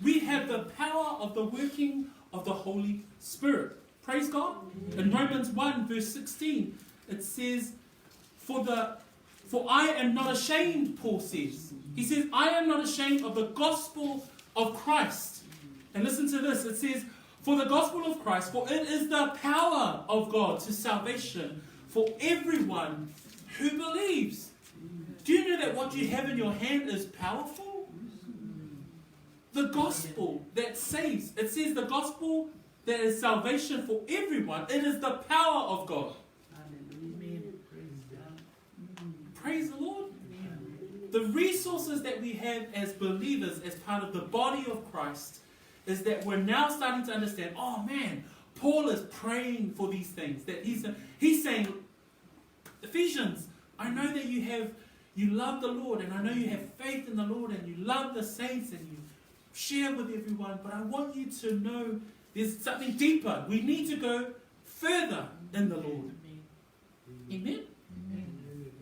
We have the power of the working of the Holy Spirit. Praise God. In Romans 1, verse 16, it says, For the for I am not ashamed, Paul says. He says, I am not ashamed of the gospel of Christ. And listen to this it says, For the gospel of Christ, for it is the power of God to salvation for everyone who believes. Do you know that what you have in your hand is powerful? The gospel that saves. It says the gospel that is salvation for everyone. It is the power of God. Praise the Lord. The resources that we have as believers, as part of the body of Christ, is that we're now starting to understand oh man, Paul is praying for these things. That he's, he's saying, Ephesians, I know that you have you love the Lord and I know you have faith in the Lord and you love the saints and you share with everyone, but I want you to know there's something deeper. We need to go further in the Lord. Amen.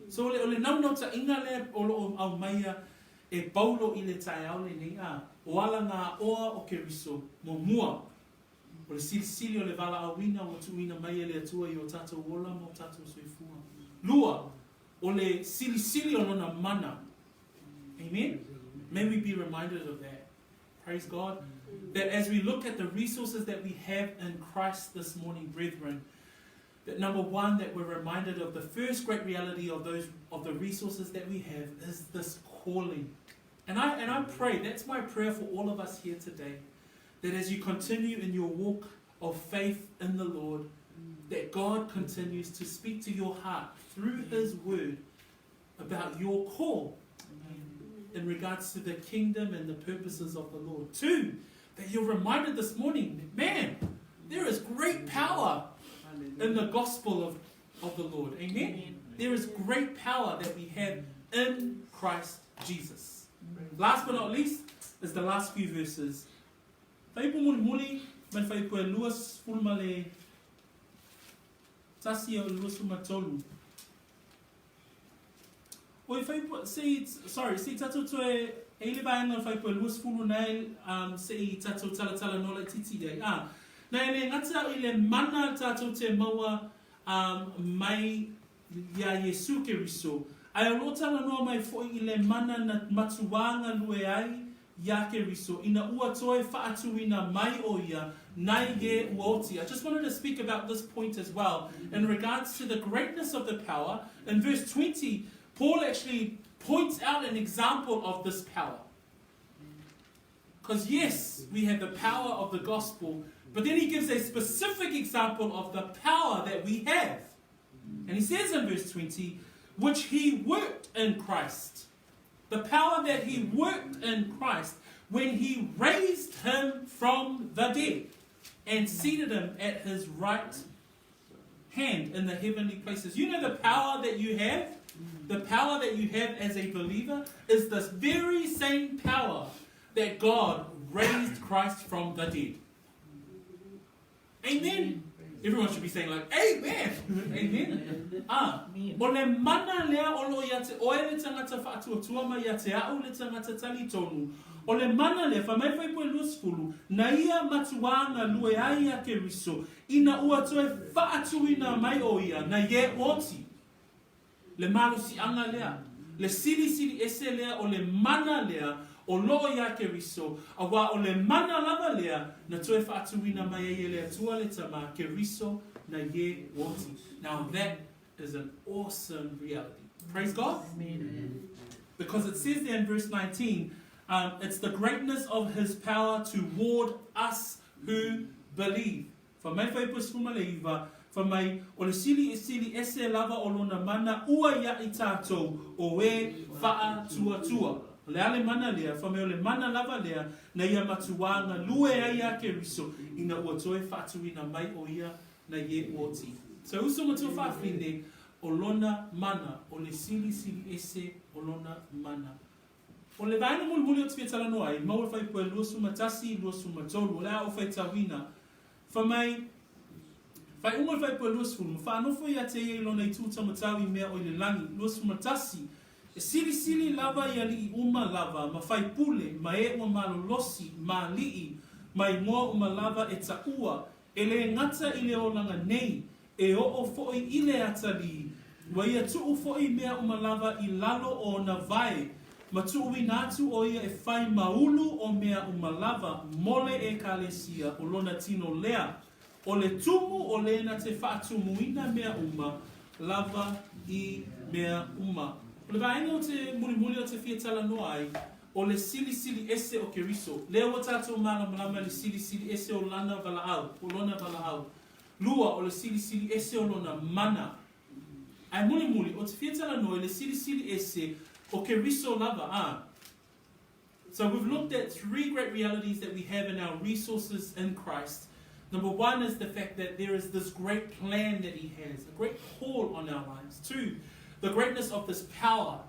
So o le, o le naunautaiga lea o lo o aumaia e Paulo i le taeao lenei, a, o ala ngā oa o Keriso, muamua, o le silisili o le valaauina ua tuuina mai e le Atua i o tatou ola ma o tatou soifua. Lua, o le silisili o lona mana. Amen? May we be reminded of that. Praise God. That as we look at the resources that we have in Christ this morning, brethren, that number one, that we're reminded of the first great reality of those of the resources that we have is this calling. And I and I pray, that's my prayer for all of us here today, that as you continue in your walk of faith in the Lord, that God continues to speak to your heart through His word about your call in regards to the kingdom and the purposes of the Lord. Two, that you're reminded this morning, man, there is great power in the gospel of, of the Lord. Amen? Amen? There is great power that we have in Christ Jesus. Last but not least is the last few verses. Faipu mulimuli, mai faipu e lua ma le tasi o 23. Oi faipu, se i, sorry, se i tatou toe, e i le vaega o le fuaiupu e 20 nei, um, se i tatou talatala noa laitiiti i ai. Ah, na e le gata i le mana tatou te maua um, mai iā Iesu Keriso, ae o lo o talanoa mai foʻi i le mana na matuā galue ai iā Keriso ina ua toe faatuina mai ʻo ia nai e ua oti. I just wanted to speak about this point as well in regards to the greatness of the power. In verse 20, Paul actually points out an example of this power. Because yes, we have the power of the gospel, but then he gives a specific example of the power that we have. And he says in verse 20, which he worked in Christ. The power that he worked in Christ when he raised him from the dead and seated him at his right hand in the heavenly places. You know the power that you have? The power that you have as a believer is this very same power that God raised Christ from the dead. Amen. Everyone should be saying like, Amen! Amen. Ah, o le mana lea o lo o ia te oe le tangata whaatuatua mai ia te a'u le tangata talitonu. O le mana lea, whai mai fuaiupu e 20, na ia matuā galue ai ia Keriso, ina ua toe faatuina mai o ia, na ie oti. Le malosiaga lea, le silisili ese lea o le mana lea o lo o iā Keriso, auā o le mana lava lea na toe faatuina mai ai e le Atua le Tama, Keriso na ie oti. Now that is an awesome reality. Praise God. Amen. Because it says there in verse 19, um, it's the greatness of his power toward us who believe. Fai mai fuaiupu 19, fai mai, O le sili e sili ese lava o lona mana ua ia i tatou o e faatuatua. O le a le mana lea? Fai mai o le mana lava lea na ia matuā galue ai ia Keriso ina ua toe faatuina mai o ia na ie oti. So uso matua faafine o lona mana, o le sili sili ese o lona mana. O le vaega mulimuli o te talanoa ai, maua le fuaiupu e 21, 23, o le a ou faitauina. Fai mai, Faaiuga o le fuaiupu e 20, ma faanofo ia te ia i lona itu taumatau i mea o i le lagi. 21, E silisili lava i aliʻi uma lava, ma faipule, ma e ua malolosi, ma aliʻi, ma igoa uma lava e taʻua, e le gata i le olaga nei, e oo foʻi i le atalii, ua ia tuu foʻi mea uma lava i lalo o ona vae. Ma tuuina atu ʻo ia e fai ma ulu o mea uma lava mo le ʻEkalesia o lona tino lea, ʻo le tumu o lena te faatumuina mea uma lava i mea uma. O le vaega o te mulimuli o te fia talanoa ai, ʻo le silisili ese o Keriso. Lea ua tatou malamalama i le silisili ese o lana valaau, o lona valaau. Lua, o le silisili ese o lona mana. Ae mulimuli, o te fia talanoa i le silisili ese o Keriso lava, a. So we've looked at three great realities that we have in our resources in Christ. Number one is the fact that there is this great plan that He has, a great call on our lives. Two, the greatness of this power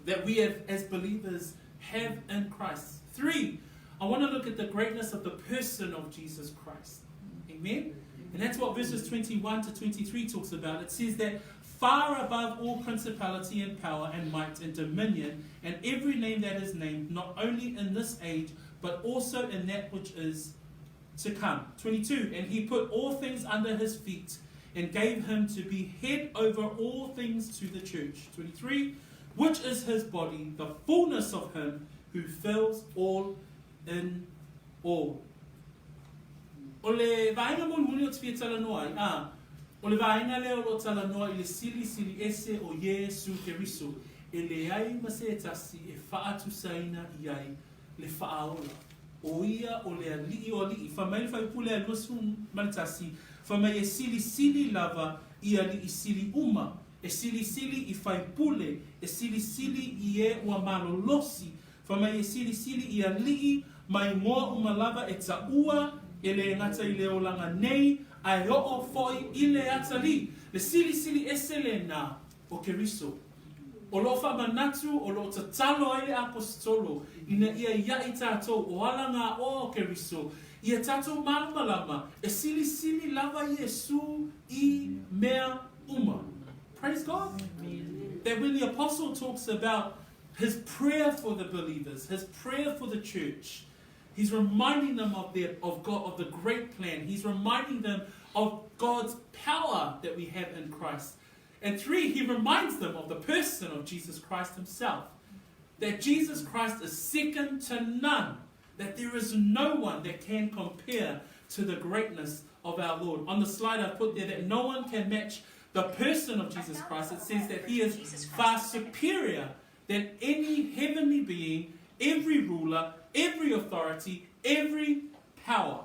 that we have as believers have in Christ. Three, I want to look at the greatness of the person of Jesus Christ. Amen? And that's what verses 21 to 23 talks about. It says that far above all principality and power and might and dominion and every name that is named, not only in this age, but also in that which is to come. 22 And he put all things under his feet and gave him to be head over all things to the church. 23 Which is his body, the fullness of him who fills all in all. O le vaega mulimuli o te fia talanoa ai, ā, o le vaega lea o lo o talanoa i le silisili ese o Iesū Keriso, e leai ma se tasi e faatusaina i ai le faaola. O ia o le Alii o ali'i. Fai mai le Faipule a 21, fai mai e silisili lava i ali'i sili uma, e silisili i faipule, e silisili i e ua malolosi, Fai mai e silisili i ali'i ma igoa uma lava e taua, e le gata i le olaga nei, ae oo foi i le atalii. Le silisili ese lena o Keriso. O lo o faamanatu, o lo o tatalo ai le Aposetolo ina ia iaʻi tatou o ala ngā oa o Keriso, ia tatou malamalama e silisili lava Iesū i mea uma. Praise God. That when the apostle talks about his prayer for the believers, his prayer for the church, he's reminding them of their of God of the great plan. He's reminding them of God's power that we have in Christ. And three, he reminds them of the person of Jesus Christ himself. That Jesus Christ is second to none. That there is no one that can compare to the greatness of our Lord. On the slide I've put there that no one can match the person of Jesus Christ. It says that he is far superior than any heavenly being, every ruler, every authority, every power.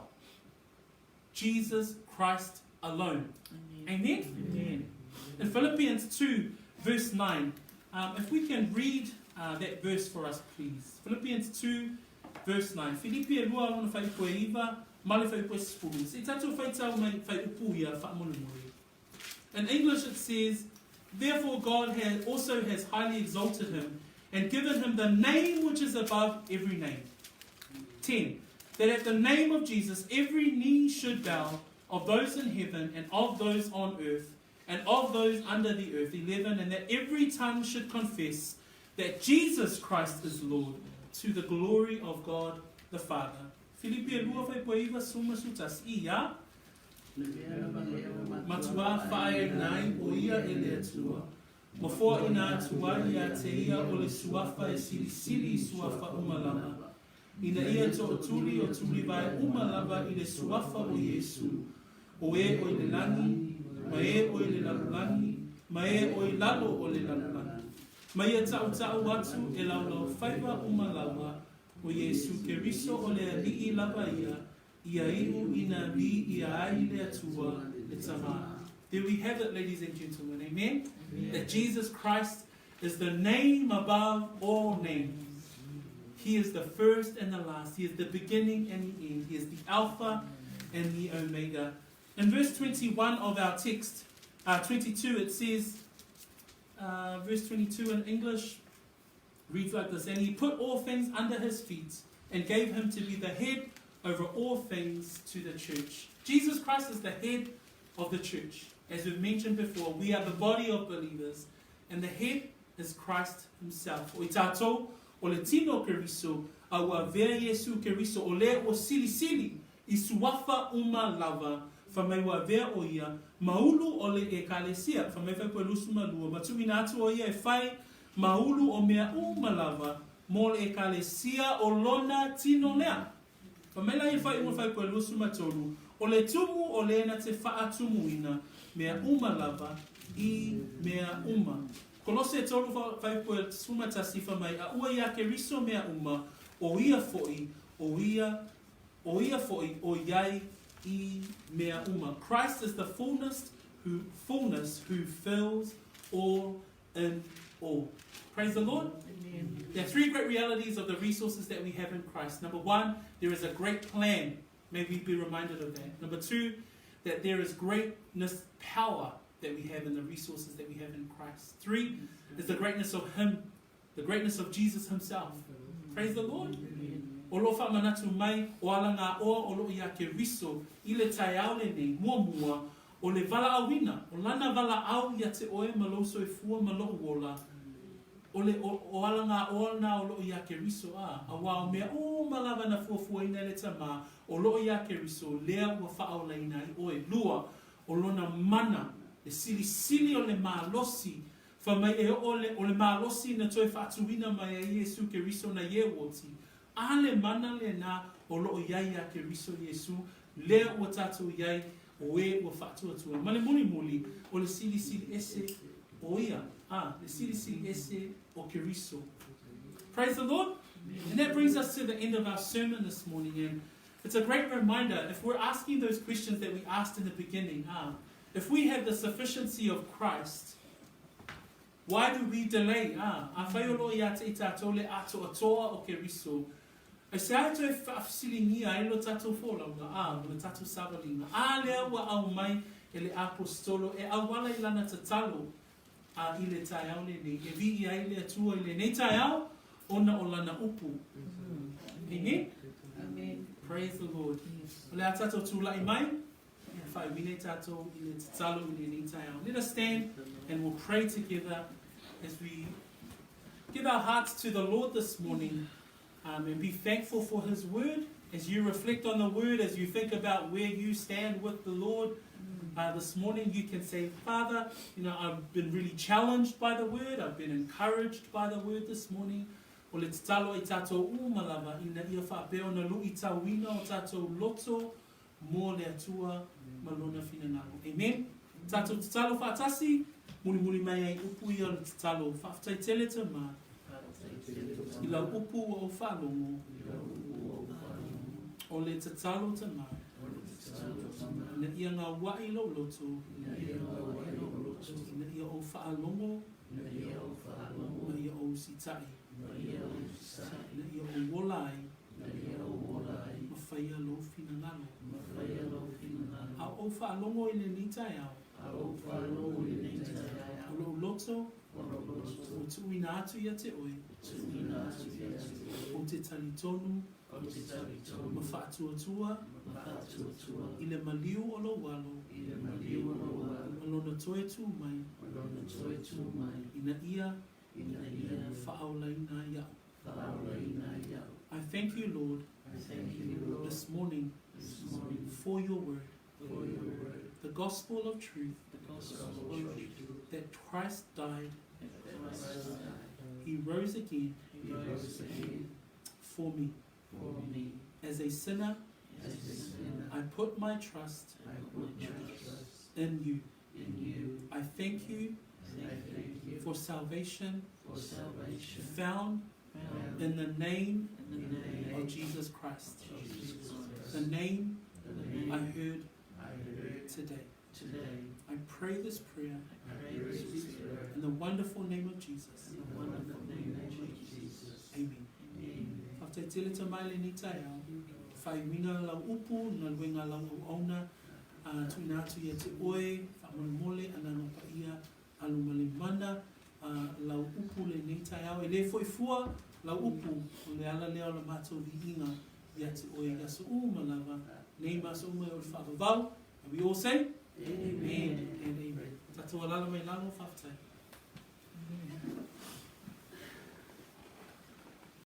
Jesus Christ alone. Amen? Amen. In Philippians 2, verse 9, um, if we can read uh, that verse for us, please. Philippians 2, verse 9. Filipi e lua lona whaiupu e iwa, ma le whaiupu e sefulu. Se i tatou faitau mai whaiupu ia whaamolemole. In English it says, Therefore God has, also has highly exalted him and given him the name which is above every name. 10. That at the name of Jesus every knee should bow of those in heaven and of those on earth and of those under the earth. 11. And that every tongue should confess that Jesus Christ is Lord to the glory of God the Father. Filipi e lua whaipoe iwa suma sutas ia. Matua whae nai o ia e le Atua. Ma foaina atu ai ia te ia o le suafa e silisili i suafa uma lava. Ina ia toʻotuli o tulivae uma lava i le suafa o Iesū, o e o i le lagi, ma e o i le lalolagi, ma e o i lalo o le lalolagi. Ma ia taʻutaʻu atu e laulaufaiva uma lava, o Iesū Keriso o le Aliʻi lava ia, ia iʻu ina viia ai le Atua le Tama. There we have it, ladies and gentlemen. Amen? Amen. That Jesus Christ is the name above all names. He is the first and the last. He is the beginning and the end. He is the Alpha and the Omega. In verse 21 of our text, uh, 22, it says, uh, verse 22 in English reads like this And he put all things under his feet and gave him to be the head over all things to the church. Jesus Christ is the head of the church. As we've mentioned before, we are the body of believers, and the head is Christ himself. O i tātou, o le tino Keriso, a ua avea Iesu Keriso o le ua silisili i suafa uma lava, fai mai ua avea o ia, ma ulu o le Ekalesia, fai mai whaipoe lusu ma lua, ma tuuina atu o ia e whai. ma ulu o mea uma lava mo le Ekalesia o lona tino lea. Fai mai la ia faaiuga faipua 23, O le tumu o le na te faatumuina mea uma lava i mea uma. Kolose 3 faipua 11 fai mai, A ua iā Keriso mea uma, o ia foi, o ia, o ia foi o iai i mea uma. Christ is the fullness who, fullness who fills all in all. Praise the Lord. Amen. There are three great realities of the resources that we have in Christ. Number one, there is a great plan. May we be reminded of that. Number two, that there is greatness power that we have in the resources that we have in Christ. Three is the greatness of Him, the greatness of Jesus Himself. Praise the Lord. O lo whaamanatu mai o ala ngā oa o lo ia ke riso i le taeao lenei, muamua, o le valaauina, o lana valaau ia te oe ma lou soifua ma lou ola, o le, o, o ala ngā oa na o loo ia Keriso, a, auā o mea uma lava na fuafuaina e le Tamā, o loo ia Keriso, lea ua faaolaina ai oe. Lua, o lona mana, le silisili o le malosi, fai mai e oo le, o le malosi na toe faatuina mai ai Iesu Keriso na Ieuoti, a le mana lenā o loo iai iā Keriso Iesu, lea ua tatou iai, o e ua faatuatua. Ma le mulimuli, o le silisili ese o ia, a, le silisili ese o Keriso. Praise the Lord. And that brings us to the end of our sermon this morning. And it's a great reminder, if we're asking those questions that we asked in the beginning, if we have the sufficiency of Christ, why do we delay? Ah, afai o loo ia te i tātou le atoatoa o Keriso, E se ai toe faafesiligia ai lo tatou folauga, a, ma le tatou savaliga, a lea ua aumai e le Aposetolo e auala i lana tatalo, a i le taeao lenei, e viia ai le Atua i lenei taeao, ona o lana upu. Amen? Amen. Praise the Lord. O le a tatou tula'i mai, e faaiuina ai tatou i le tatalo i lenei taeao. Let us stand and we'll pray together as we give our hearts to the Lord this morning and be thankful for His word. As you reflect on the word, as you think about where you stand with the Lord this morning, you can say, Father, you know, I've been really challenged by the word. I've been encouraged by the word this morning. O le tatalo i tātou uma lava, ina ia faapea ona luitauina o tātou loto mo le Atua ma lona finagalo. Amen. Tātou tatalo faatasi, mulimuli mai ai upu ia o le tatalo. Faafetai tele Tamā i lau upu ua ou faalogo. O le tatalo Tamā, ina ia gaua'i lou loto, ina ia ou faalogo, ma ia ou usita'i, ina ia ou ola ai, ma faia lou finagalo. A o ou faalogo i lenei taeao, o lou loto ua tuuina atu ia te oe, ou te talitonu ma faatuatua i le maliu o lou alo ma lona toe tu mai ina ia faaolaina ai au. I thank you, Lord, this morning for your word, the gospel of truth, that Christ died, he rose again for me. As a sinner, I put my trust in you. I thank you for salvation found in the name of Jesus Christ. The name I heard today. I pray this prayer in the wonderful name of Jesus. Amen. Faafetai tele Tamai lenei taeao, faaiuina lau upu, galuega lau auauna, a tuuina atu ia te oe, faamolemole, Agaga Paia, alu ma le mana, a lau upu lenei taeao. E le foi fua lau upu, o le ala lea o la matou viiga ia te oe i aso uma lava, nei ma aso uma e o le faavavau. And we all say, Amen and amen. Tatou alala mai lalo, faafetai.